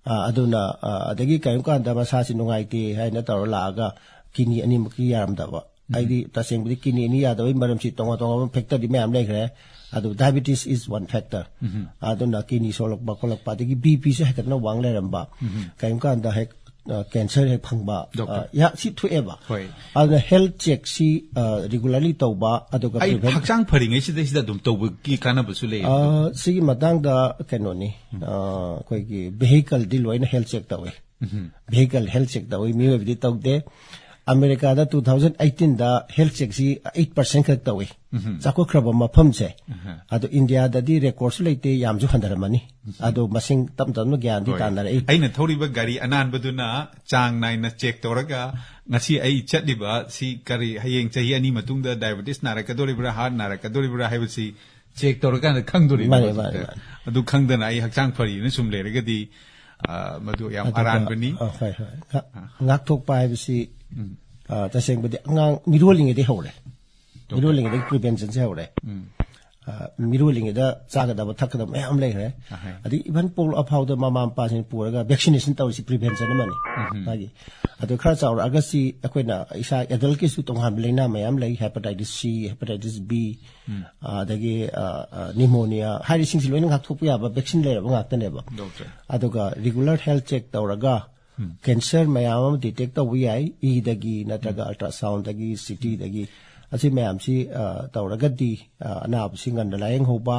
ꯑ, ꯑꯗꯨꯅ, ꯑ, ꯑꯗꯒꯤ ꯀꯔꯤꯒꯨꯝꯕ ꯀꯥꯟꯗ ꯃꯁꯥꯁꯤ ꯅꯨꯡꯉꯥꯏꯇꯦ ꯍꯥꯏꯅ ꯇꯧꯔ ꯂꯥꯛꯑꯒ ꯀꯤꯅꯤ ꯑꯅꯤꯃꯛꯀꯤ ꯌꯥꯔꯝꯗꯕ꯫ ꯍꯥꯏꯗꯤ ꯇꯁꯦꯡꯕꯗꯤ ꯀꯤꯅꯤ ꯑꯅꯤ ꯌꯥꯗꯕꯒꯤ ꯃꯔꯝꯁꯤ ꯇꯣꯉꯥꯟ ꯇꯣꯉꯥꯟꯕ ꯐꯦꯛꯇꯔꯗꯤ ꯃꯌꯥꯝ ꯂꯩꯈ꯭ꯔꯦ꯫ ꯑꯗꯨ diabetes is one factor꯫ ꯑꯗꯨꯅ ꯀꯤꯅꯤ ꯁꯣꯛꯂꯛꯄ ꯈꯣꯠꯂꯛꯄ, ꯑꯗꯒꯤ ꯕꯤ ꯄꯤꯁꯨ ꯍꯦꯟꯒꯠꯇꯅ ꯋꯥꯡ ꯂꯩꯔꯝꯕ, ꯀꯔꯤꯒꯨꯝꯕ ꯀꯥꯟꯗ ꯍꯦꯛ, ꯑ, ꯀꯦꯟꯁꯔ ꯍꯦꯛ ꯐꯪꯕ, ꯗꯣꯛꯇꯔ꯫ ꯑ, ꯌꯥ-, ꯁꯤ ꯊꯣꯛꯑꯦꯕ꯫ ꯍꯣꯏ꯫ ꯑꯗꯨꯅ ꯍꯦꯜꯊ ꯆꯦꯛꯁꯤ, ꯑ, ꯔꯤꯒꯨꯂꯔꯂꯤ ꯇꯧꯕ, ꯑꯗꯨꯒ ꯑꯩ ꯄ꯭ꯔꯤꯚꯦꯟ- ꯍꯛꯆꯥꯡ ꯐꯔꯤꯉꯩꯁꯤꯗꯩꯁꯤꯗ ꯑꯗꯨꯝ ꯇꯧꯕꯒꯤ ꯀꯥꯟꯅꯕꯁꯨ ꯂꯩ꯫ ꯑ, ꯁꯤꯒꯤ ꯃꯇꯥꯡꯗ ꯀꯩꯅꯣꯅꯤ, ꯑ, ꯑꯩꯈꯣꯏꯒꯤ ꯚꯦꯍꯤꯀꯜꯗꯤ ꯂꯣꯏꯅ ꯍꯦꯜꯊ ꯆꯦꯛ ꯇꯧꯋꯦ꯫ Vehicle health check ꯇꯧꯏ, ꯃꯤꯑꯣꯏꯕꯗꯤ ꯇꯧꯗꯦ꯫ ꯑꯃꯦꯔꯤꯀꯥꯗ two thousand eighteen ꯗ health check ꯁꯤ eight percent ꯈꯛ ꯇꯧꯏ, ꯆꯥꯎꯈꯠꯈ꯭ꯔꯕ ꯃꯐꯝꯁꯦ꯫ ꯑꯗꯣ ꯏꯟꯗꯤꯌꯥꯗꯗꯤ record ꯁꯨ ꯂꯩꯇꯦ, ꯌꯥꯝꯁꯨ ꯍꯟꯊꯔꯝꯃꯅꯤ꯫ ꯑꯗꯣ ꯃꯁꯤꯡ ꯇꯞ ꯇꯞꯅ ꯒ꯭ꯌꯥꯟꯗꯤ ꯍꯣꯏ꯫ ꯇꯥꯅꯔꯛꯏ꯫ ꯑꯩꯅ ꯊꯧꯔꯤꯕ ꯒꯥꯔꯤ ꯑꯅꯥꯟꯕꯗꯨꯅ ꯆꯥꯡ ꯅꯥꯏꯅ check ꯇꯧꯔꯒ ꯉꯁꯤ ꯑꯩ ꯆꯠꯂꯤꯕ ꯁꯤ ꯀꯔꯤ, ꯍꯌꯦꯡ ꯆꯍꯤ ꯑꯅꯤ ꯃꯇꯨꯡꯗ diabetes ꯅꯥꯔꯛꯀꯗꯧꯔꯤꯕ꯭ꯔꯥ, heart ꯅꯥꯔꯛꯀꯗꯧꯔꯤꯕ꯭ꯔꯥ ꯍꯥꯏꯕꯁꯤ check ꯇꯧꯔꯀꯥꯟꯗ ꯈꯪꯗꯣꯔꯤꯕ꯫ ꯃꯥꯅꯦ, ꯍꯧꯖꯤꯛꯇ꯫ ꯃꯥꯅꯦ, ꯃꯥꯅꯦ꯫ ꯑꯗꯨ ꯈꯪꯗꯅ ꯑꯩ ꯍꯛꯆꯥꯡ ꯐꯔꯤꯅ ꯁꯨꯝ ꯂꯩꯔꯒꯗꯤ, ꯑ, ꯃꯗꯨ ꯌꯥꯝ ꯑꯗꯨꯒ, ꯑꯔꯥꯟꯕꯅꯤ꯫ ꯑ, ꯍꯣꯏ, ꯍꯣꯏ꯫ ꯉꯥꯛ-, ꯉꯥꯛꯊꯣꯛꯄ ꯍꯥꯏꯕꯁꯤ, ꯑ, ꯇꯁꯦꯡꯕꯗꯤ ꯑꯉꯥꯡ ꯃꯤꯔꯣꯜꯂꯤꯉꯩꯗꯒꯤ ꯍꯧꯔꯦ꯫ ꯃꯤꯔꯣꯜꯂꯤꯉꯩꯗꯒꯤ prevention ꯁꯦ ꯍꯧꯔꯦ꯫ ꯑ, ꯃꯤꯔꯣꯜꯂꯤꯉꯩꯗ ꯆꯥꯒꯗꯕ ꯊꯛꯀꯗꯕ ꯃꯌꯥꯝ ꯂꯩꯈ꯭ꯔꯦ꯫ ꯑꯍꯩ꯫ ꯑꯗꯩ even ꯄꯣꯛꯂꯛꯑ ꯐꯥꯎꯗ ꯃꯃꯥ ꯃꯄꯥꯁꯤꯡ ꯄꯨꯔꯒ vaccination ꯇꯧꯔꯤꯁꯤ prevention ꯑꯃꯅꯤ꯫ ꯃꯥꯒꯤ꯫ ꯑꯗꯨ ꯈꯔ ꯆꯥꯎꯔꯛꯑꯒ ꯁꯤ ꯑꯩꯈꯣꯏꯅ ꯏꯁꯥ adult ꯀꯤꯁꯨ ꯇꯣꯉꯥꯟꯕ ꯂꯥꯏꯅꯥ ꯃꯌꯥꯝ ꯂꯩ, hepatitis C, hepatitis B, ꯑꯗꯒꯤ, ꯑ, ꯑ, pneumonia ꯍꯥꯏꯔꯤꯁꯤꯡꯁꯤ ꯂꯣꯏꯅ ꯉꯥꯛꯊꯣꯛꯄ ꯌꯥꯕ vaccine ꯂꯩꯔꯕ ꯉꯥꯛꯇꯅꯦꯕ꯫ Doctor꯫ ꯑꯗꯨꯒ regular health check ꯇꯧꯔꯒ cancer ꯃꯌꯥꯝ ꯑꯃ detect ꯇꯧꯕ ꯌꯥꯏ, ꯏꯗꯒꯤ ꯅꯠꯇ꯭ꯔꯒ ultrasound ꯗꯒꯤ, C T ꯗꯒꯤ꯫ ꯑꯁꯤ ꯃꯌꯥꯝꯁꯤ, ꯑ, ꯇꯧꯔꯒꯗꯤ, ꯑ, ꯑꯅꯥꯕꯁꯤ ꯉꯟꯅ ꯂꯥꯌꯦꯡꯍꯧꯕ,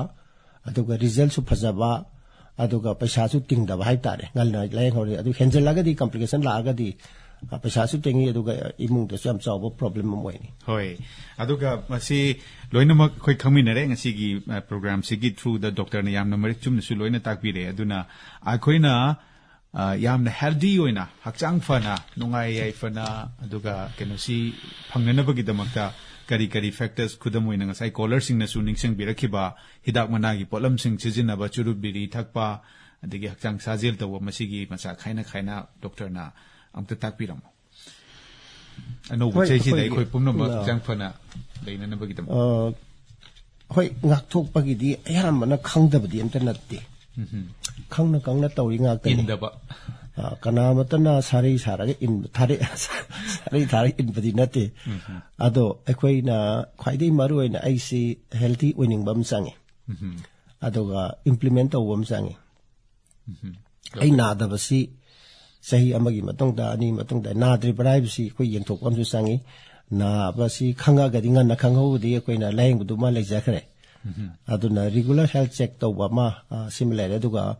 ꯑꯗꯨꯒ result ꯁꯨ ꯐꯖꯕ, ꯑꯗꯨꯒ ꯄꯩꯁꯥꯁꯨ ꯇꯤꯡꯗꯕ ꯍꯥꯏꯕ ꯇꯥꯔꯦ꯫ ꯉꯟꯅ ꯂꯥꯌꯦꯡꯍꯧꯔꯗꯤ, ꯑꯗꯨ ꯍꯦꯟꯖꯜꯂꯒꯗꯤ, complication ꯂꯥꯛꯑꯒꯗꯤ, ꯑ, ꯄꯩꯁꯥꯁꯨ ꯇꯤꯡꯉꯤ, ꯑꯗꯨꯒ ꯏꯃꯨꯡꯗꯁꯨ ꯌꯥꯝ ꯆꯥꯎꯕ problem ꯑꯃ ꯑꯣꯏꯅꯤ꯫ ꯍꯣꯏ꯫ ꯑꯗꯨꯒ ꯃꯁꯤ ꯂꯣꯏꯅꯃꯛ ꯑꯩꯈꯣꯏ ꯈꯪꯃꯤꯟꯅꯔꯦ ꯉꯁꯤꯒꯤ, ꯑ, program ꯁꯤꯒꯤ through ꯗ doctor ꯅ ꯌꯥꯝꯅ ꯃꯔꯤꯛ ꯆꯨꯝꯅꯁꯨ ꯂꯣꯏꯅ ꯇꯥꯛꯄꯤꯔꯦ꯫ ꯑꯗꯨꯅ ꯑꯩꯈꯣꯏꯅ, ꯑ, ꯌꯥꯝꯅ healthy ꯑꯣꯏꯅ, ꯍꯛꯆꯥꯡ ꯐꯅ, ꯅꯨꯡꯉꯥꯏ ꯌꯥꯏꯐꯅ, ꯑꯗꯨꯒ ꯀꯩꯅꯣꯁꯤ ꯐꯪꯅꯅꯕꯒꯤꯗꯃꯛꯇ ꯀꯔꯤ ꯀꯔꯤ factors, ꯈꯨꯗꯝ ꯑꯣꯏꯅ ꯉꯁꯥꯏ caller ꯁꯤꯡꯅꯁꯨ ꯅꯤꯡꯁꯤꯡꯕꯤꯔꯛꯈꯤꯕ ꯍꯤꯗꯥꯛ ꯃꯅꯥꯒꯤ ꯄꯣꯠꯂꯝꯁꯤꯡ ꯁꯤꯖꯤꯟꯅꯕ, ꯆꯨꯔꯨꯞ ꯕꯤꯔꯤ ꯊꯛꯄ, ꯑꯗꯒꯤ ꯍꯛꯆꯥꯡ ꯁꯥꯖꯦꯜ ꯇꯧꯕ, ꯃꯁꯤꯒꯤ ꯃꯆꯥ ꯈꯥꯏꯅ ꯈꯥꯏꯅ doctor ꯅ ꯑꯝꯇ ꯇꯥꯛꯄꯤꯔꯝꯃꯣ꯫ ꯑꯅꯧꯕ ꯍꯣꯏ, ꯆꯍꯤꯁꯤꯗ ꯑꯩꯈꯣꯏꯒꯤ, ꯑꯩꯈꯣꯏ ꯄꯨꯝꯅꯃꯛ ꯑ, ꯍꯛꯆꯥꯡ ꯐꯅ ꯂꯩꯅꯅꯕꯒꯤꯗꯃꯛ꯫ ꯑ, ꯍꯣꯏ, ꯉꯥꯛꯊꯣꯛꯄꯒꯤꯗꯤ ꯑꯌꯥꯝꯕꯅ ꯈꯪꯗꯕꯗꯤ ꯑꯝꯇ ꯅꯠꯇꯦ꯫ ꯈꯪꯅ ꯈꯪꯅ ꯇꯧꯔꯤ ꯉꯥꯛꯇꯅꯤ꯫ ꯏꯟꯗꯕ꯫ ꯑ, ꯀꯅꯥꯃꯠꯇꯅ ꯁꯥꯔꯩ ꯁꯥꯔꯒ ꯏꯟꯕ, ꯊꯥꯔꯩ, ꯁꯥꯔꯩ ꯊꯥꯔꯒ ꯏꯟꯕꯗꯤ ꯅꯠꯇꯦ꯫ ꯑꯗꯣ ꯑꯩꯈꯣꯏꯅ ꯈ꯭ꯋꯥꯏꯗꯒꯤ ꯃꯔꯨ ꯑꯣꯏꯅ ꯑꯩꯁꯤ healthy ꯑꯣꯏꯅꯤꯡꯕ ꯑꯃ ꯆꯪꯉꯤ꯫ ꯑꯗꯨꯒ implement ꯇꯧꯕ ꯑꯃ ꯆꯪꯉꯤ꯫ ꯑꯩ ꯅꯥꯗꯕꯁꯤ ꯆꯍꯤ ꯑꯃꯒꯤ ꯃꯇꯨꯡꯗ, ꯑꯅꯤ ꯃꯇꯨꯡꯗ ꯅꯥꯗ꯭ꯔꯤꯕ꯭ꯔꯥ ꯍꯥꯏꯕꯁꯤ ꯑꯩꯈꯣꯏ ꯌꯦꯡꯊꯣꯛꯄ ꯑꯃꯁꯨ ꯆꯪꯉꯤ꯫ ꯅꯥꯕꯁꯤ ꯈꯪꯉꯒꯗꯤ, ꯉꯟꯅ ꯈꯪꯍꯧꯕꯗꯤ ꯑꯩꯈꯣꯏꯅ ꯂꯥꯌꯦꯡꯕꯗꯨꯃ ꯂꯩꯖꯈ꯭ꯔꯦ꯫ ꯑꯗꯨꯅ regular health check ꯇꯧꯕ ꯑꯃ, ꯑ, ꯁꯤꯃ ꯂꯩꯔꯦ꯫ ꯑꯗꯨꯒ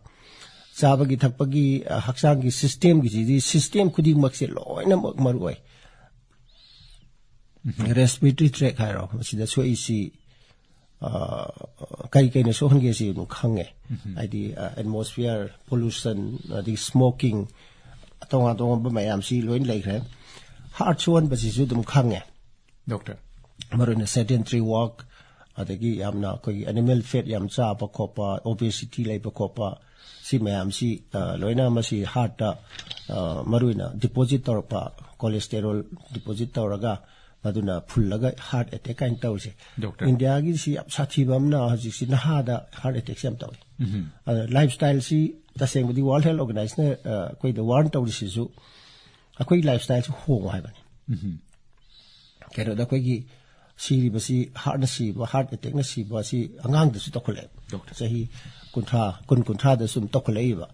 ꯆꯥꯕꯒꯤ ꯊꯛꯄꯒꯤ, ꯑ, ꯍꯛꯆꯥꯡꯒꯤ systemꯒꯤꯁꯤꯗꯤ system ꯈꯨꯗꯤꯡꯃꯛꯁꯦ ꯂꯣꯏꯅꯃꯛ ꯃꯔꯨ ꯑꯣꯏ꯫ Respiratory tract ꯍꯥꯏꯔꯣ, ꯃꯁꯤꯗ ꯁꯣꯛꯏꯁꯤ, ꯑ, ꯀꯩ ꯀꯩꯅ ꯁꯣꯛꯍꯟꯒꯦ ꯁꯤ ꯑꯗꯨꯝ ꯈꯪꯉꯦ꯫ ꯍꯥꯏꯗꯤ, ꯑ, atmosphere pollution, ꯑꯗꯒꯤ smoking, ꯇꯣꯉꯥꯟ ꯇꯣꯉꯥꯟꯕ ꯃꯌꯥꯝꯁꯤ ꯂꯣꯏꯅ ꯂꯩꯈ꯭ꯔꯦ꯫ Heart ꯁꯣꯛꯍꯟꯕꯁꯤꯁꯨ ꯑꯗꯨꯝ ꯈꯪꯉꯦ꯫ ꯗꯣꯛꯇꯔ꯫ ꯃꯔꯨꯑꯣꯏꯅ sedentary work, ꯑꯗꯒꯤ ꯌꯥꯝꯅ ꯑꯩꯈꯣꯏꯒꯤ animal fat ꯌꯥꯝ ꯆꯥꯕ ꯈꯣꯠꯄ, obesity ꯂꯩꯕ ꯈꯣꯠꯄ, ꯁꯤ ꯃꯌꯥꯝꯁꯤ, ꯑ, ꯂꯣꯏꯅ ꯃꯁꯤ heartꯇ, ꯑ, ꯃꯔꯨꯑꯣꯏꯅ deposit ꯇꯧꯔꯛꯄ, cholesterol deposit ꯇꯧꯔꯒ ꯃꯗꯨꯅ ꯐꯨꯜꯂꯒ heart attack ꯀꯥꯏꯅ ꯇꯧꯔꯤꯁꯦ꯫ ꯗꯣꯛꯇꯔ꯫ ꯏꯟꯗꯤꯌꯥꯒꯤꯁꯤ ꯌꯥꯝ ꯁꯥꯊꯤꯕ ꯑꯃꯅ ꯍꯧꯖꯤꯛꯁꯤ ꯅꯍꯥꯗ heart attackꯁꯦ ꯌꯥꯝ ꯇꯧꯏ꯫ ꯑꯗ lifestyleꯁꯤ ꯇꯁꯦꯡꯕꯗꯤ World Health Organizationꯅ, ꯑ, ꯑꯩꯈꯣꯏꯗ warn ꯇꯧꯔꯤꯁꯤꯁꯨ ꯑꯩꯈꯣꯏꯒꯤ lifestyleꯁꯤ ꯍꯣꯡꯉꯣ ꯍꯥꯏꯕꯅꯤ꯫ ꯀꯩꯅꯣꯗ ꯑꯩꯈꯣꯏꯒꯤ ꯁꯤꯔꯤꯕꯁꯤ heartꯅ ꯁꯤꯕ, heart attackꯅ ꯁꯤꯕ ꯑꯁꯤ ꯑꯉꯥꯡꯗꯁꯨ ꯇꯧꯈꯠꯂꯛꯑꯦ꯫ ꯗꯣꯛꯇꯔ꯫ ꯆꯍꯤ ꯀꯨꯟꯊ꯭ꯔꯥ, ꯀꯨꯟ, ꯀꯨꯟꯊ꯭ꯔꯥꯗ ꯁꯨꯝ ꯇꯧꯈꯠꯂꯛꯏꯕ꯫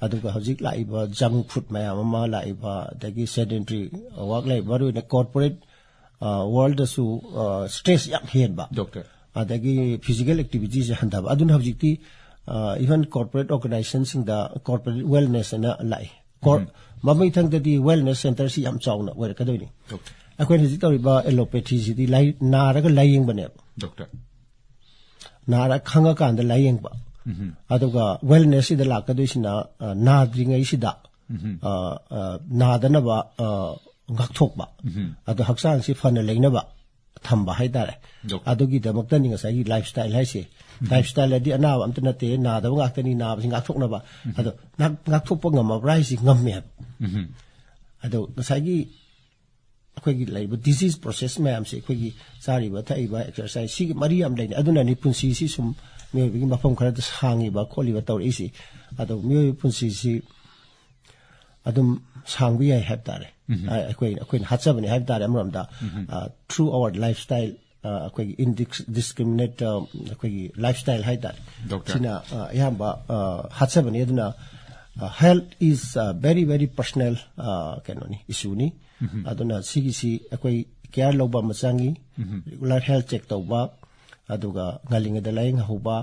ꯑꯗꯨꯒ ꯍꯧꯖꯤꯛ ꯂꯥꯛꯏꯕ junk food ꯃꯌꯥꯝ ꯑꯃ ꯂꯥꯛꯏꯕ, ꯑꯗꯒꯤ sedentary work ꯂꯩꯕ, ꯃꯔꯨꯑꯣꯏꯅ corporate, ꯑ, worldꯗꯁꯨ, ꯑ, stress ꯌꯥꯝ ꯍꯦꯟꯕ꯫ ꯗꯣꯛꯇꯔ꯫ ꯑꯗꯒꯤ physical activityꯁꯦ ꯍꯟꯊꯕ꯫ ꯑꯗꯨꯅ ꯍꯧꯖꯤꯛꯇꯤ, ꯑ, even corporate organizationꯁꯤꯡꯗ corporate wellness ꯍꯥꯏꯅ ꯂꯥꯛꯏ꯫ ꯀꯣꯔ-, ꯃꯃꯩꯊꯪꯗꯗꯤ wellness centreꯁꯤ ꯌꯥꯝ ꯆꯥꯎꯅ ꯑꯣꯏꯔꯛꯀꯗꯣꯏꯅꯤ꯫ ꯗꯣꯛꯇꯔ꯫ ꯑꯩꯈꯣꯏꯅ ꯍꯧꯖꯤꯛ ꯇꯧꯔꯤꯕ allopathyꯁꯤꯗꯤ ꯂꯥꯏ-, ꯅꯥꯔꯒ ꯂꯥꯏꯌꯦꯡꯕꯅꯦꯕ꯫ ꯗꯣꯛꯇꯔ꯫ ꯅꯥꯔ ꯈꯪꯉꯀꯥꯟꯗ ꯂꯥꯏꯌꯦꯡꯕ꯫ ꯑꯗꯨꯒ wellnessꯁꯤꯗ ꯂꯥꯛꯀꯗꯣꯏꯁꯤꯅ, ꯑ, ꯅꯥꯗ꯭ꯔꯤꯉꯩꯁꯤꯗ, ꯑ, ꯑ, ꯅꯥꯗꯅꯕ, ꯑ, ꯉꯥꯛꯊꯣꯛꯄ꯫ ꯑꯗꯣ ꯍꯛꯆꯥꯡꯁꯤ ꯐꯅ ꯂꯩꯅꯕ ꯊꯝꯕ ꯍꯥꯏꯇꯥꯔꯦ꯫ ꯗꯣꯛꯇꯔ꯫ ꯑꯗꯨꯒꯤꯗꯃꯛꯇꯅꯤ ꯉꯁꯥꯏꯒꯤ lifestyle ꯍꯥꯏꯁꯦ꯫ Lifestyle ꯍꯥꯏꯗꯤ ꯑꯅꯥꯕ ꯑꯝꯇ ꯅꯠꯇꯦ, ꯅꯥꯗꯕ ꯉꯥꯛꯇꯅꯤ, ꯅꯥꯕꯁꯤ ꯉꯥꯛꯊꯣꯛꯅꯕ꯫ ꯑꯗꯣ ꯉꯥꯛ-, ꯉꯥꯛꯊꯣꯛꯄ ꯉꯝꯃꯕ꯭ꯔꯥ ꯍꯥꯏꯁꯤ ꯉꯝꯃꯦ ꯍꯥꯏꯕ꯫ ꯑꯗꯣ ꯉꯁꯥꯏꯒꯤ ꯑꯩꯈꯣꯏꯒꯤ ꯂꯩꯔꯤꯕ disease process ꯃꯌꯥꯝꯁꯦ, ꯑꯩꯈꯣꯏꯒꯤ ꯆꯥꯔꯤꯕ ꯊꯛꯏꯕ, exercise, ꯁꯤꯒꯤ ꯃꯔꯤ ꯌꯥꯝ ꯂꯩꯅꯩ꯫ ꯑꯗꯨꯅꯅꯤ ꯄꯨꯟꯁꯤꯁꯤ ꯁꯨꯝ ꯃꯤꯑꯣꯏꯕꯒꯤ ꯃꯐꯝ ꯈꯔꯗ ꯁꯥꯡꯉꯤꯕ ꯈꯣꯠꯂꯤꯕ ꯇꯧꯔꯛꯏꯁꯤ꯫ ꯑꯗꯣ ꯃꯤꯑꯣꯏꯕ ꯄꯨꯟꯁꯤꯁꯤ ꯑꯗꯨꯝ ꯁꯥꯡꯕ ꯌꯥꯏ ꯍꯥꯏꯕ ꯇꯥꯔꯦ꯫ ꯑ, ꯑꯩꯈꯣꯏ, ꯑꯩꯈꯣꯏꯅ ꯍꯥꯠꯆꯕꯅꯤ ꯍꯥꯏꯕ ꯇꯥꯔꯦ ꯑꯃꯔꯣꯝꯗ꯫ ꯑ, through our lifestyle, ꯑ, ꯑꯩꯈꯣꯏꯒꯤ indiscriminate, ꯑ, ꯑꯩꯈꯣꯏꯒꯤ lifestyle ꯍꯥꯏ ꯇꯥꯔꯦ꯫ ꯗꯣꯛꯇꯔ꯫ ꯁꯤꯅ, ꯑ, ꯑꯌꯥꯝꯕ, ꯑ, ꯍꯥꯠꯆꯕꯅꯤ꯫ ꯑꯗꯨꯅ, ꯑ, health is, ꯑ, very, very personal, ꯑ, ꯀꯩꯅꯣꯅꯤ, issueꯅꯤ꯫ ꯑꯗꯨꯅ ꯁꯤꯒꯤꯁꯤ ꯑꯩꯈꯣꯏ care ꯂꯧꯕ ꯑꯃ ꯆꯪꯉꯤ꯫ Regular health check ꯇꯧꯕ, ꯑꯗꯨꯒ ꯉꯜꯂꯤꯉꯩꯗ ꯂꯥꯏꯌꯦꯡꯍꯧꯕ,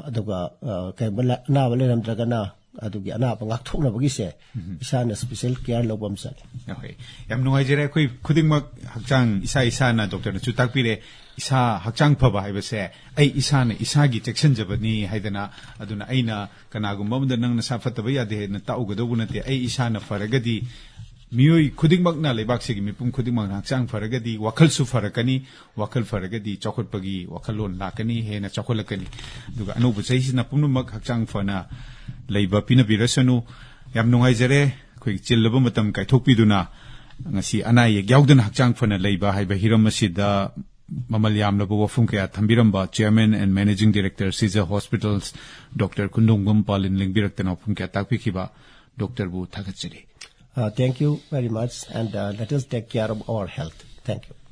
ꯑꯗꯨꯒ, ꯑ, ꯀꯩꯒꯨꯝꯕ ꯂ-, ꯑꯅꯥꯕ ꯂꯩꯔꯝꯗ꯭ꯔꯒꯅ ꯑꯗꯨꯒꯤ ꯑꯅꯥꯕ ꯉꯥꯛꯊꯣꯛꯅꯕꯒꯤꯁꯦ ꯏꯁꯥꯅ special care ꯂꯧꯕ ꯑꯃ ꯆꯪꯉꯦ꯫ ꯍꯣꯏ, ꯌꯥꯝ ꯅꯨꯡꯉꯥꯏꯖꯔꯦ꯫ ꯑꯩꯈꯣꯏ ꯈꯨꯗꯤꯡꯃꯛ ꯍꯛꯆꯥꯡ ꯏꯁꯥ ꯏꯁꯥꯅ, ꯗꯣꯛꯇꯔꯅꯁꯨ ꯇꯥꯛꯄꯤꯔꯦ, ꯏꯁꯥ ꯍꯛꯆꯥꯡ ꯐꯕ ꯍꯥꯏꯕꯁꯦ ꯑꯩ ꯏꯁꯥꯅ ꯏꯁꯥꯒꯤ ꯆꯦꯛꯁꯤꯟꯖꯕꯅꯤ ꯍꯥꯏꯗꯅ꯫ ꯑꯗꯨꯅ ꯑꯩꯅ ꯀꯅꯥꯒꯨꯝꯕ ꯑꯃꯗ "ꯅꯪ ꯅꯁꯥ ꯐꯠꯇꯕ ꯌꯥꯗꯦ" ꯍꯥꯏꯅ ꯇꯥꯛꯎꯒꯗꯧꯕ ꯅꯠꯇꯦ꯫ ꯑꯩ ꯏꯁꯥꯅ ꯐꯔꯒꯗꯤ, ꯃꯤꯑꯣꯏ ꯈꯨꯗꯤꯡꯃꯛꯅ, ꯂꯩꯕꯥꯛꯁꯤꯒꯤ ꯃꯤꯄꯨꯝ ꯈꯨꯗꯤꯡꯃꯛꯅ ꯍꯛꯆꯥꯡ ꯐꯔꯒꯗꯤ ꯋꯥꯈꯜꯁꯨ ꯐꯔꯛꯀꯅꯤ, ꯋꯥꯈꯜ ꯐꯔꯒꯗꯤ ꯆꯥꯎꯈꯠꯄꯒꯤ ꯋꯥꯈꯜꯂꯣꯟ ꯂꯥꯛꯀꯅꯤ, ꯍꯦꯟꯅ ꯆꯥꯎꯈꯠꯂꯛꯀꯅꯤ꯫ ꯑꯗꯨꯒ ꯑꯅꯧꯕ ꯆꯍꯤꯁꯤꯅ ꯄꯨꯝꯅꯃꯛ ꯍꯛꯆꯥꯡ ꯐꯅ ꯂꯩꯕ ꯄꯤꯅꯕꯤꯔꯁꯅꯨ꯫ ꯌꯥꯝ ꯅꯨꯡꯉꯥꯏꯖꯔꯦ, ꯑꯩꯈꯣꯏꯒꯤ ꯆꯤꯜꯂꯕ ꯃꯇꯝ ꯀꯥꯏꯊꯣꯛꯄꯤꯗꯨꯅ ꯉꯁꯤ ꯑꯅꯥ ꯑꯌꯦꯛ ꯌꯥꯎꯗꯅ ꯍꯛꯆꯥꯡ ꯐꯅ ꯂꯩꯕ ꯍꯥꯏꯕ ꯍꯤꯔꯝ ꯑꯁꯤꯗ ꯃꯃꯜ ꯌꯥꯝꯂꯕ ꯋꯥꯐꯝ ꯀꯌꯥ ꯊꯝꯕꯤꯔꯝꯕ Chairman and Managing Director, Caesar Hospitals, doctor Kundongbam Palin ꯂꯦꯡꯕꯤꯔꯛꯇꯅ ꯋꯥꯐꯝ ꯀꯌꯥ ꯇꯥꯛꯄꯤꯈꯤꯕ ꯗꯣꯛꯇꯔꯕꯨ ꯊꯥꯒꯠꯆꯔꯤ꯫ Uh, thank you very much, and uh, let us take care of our health. Thank you.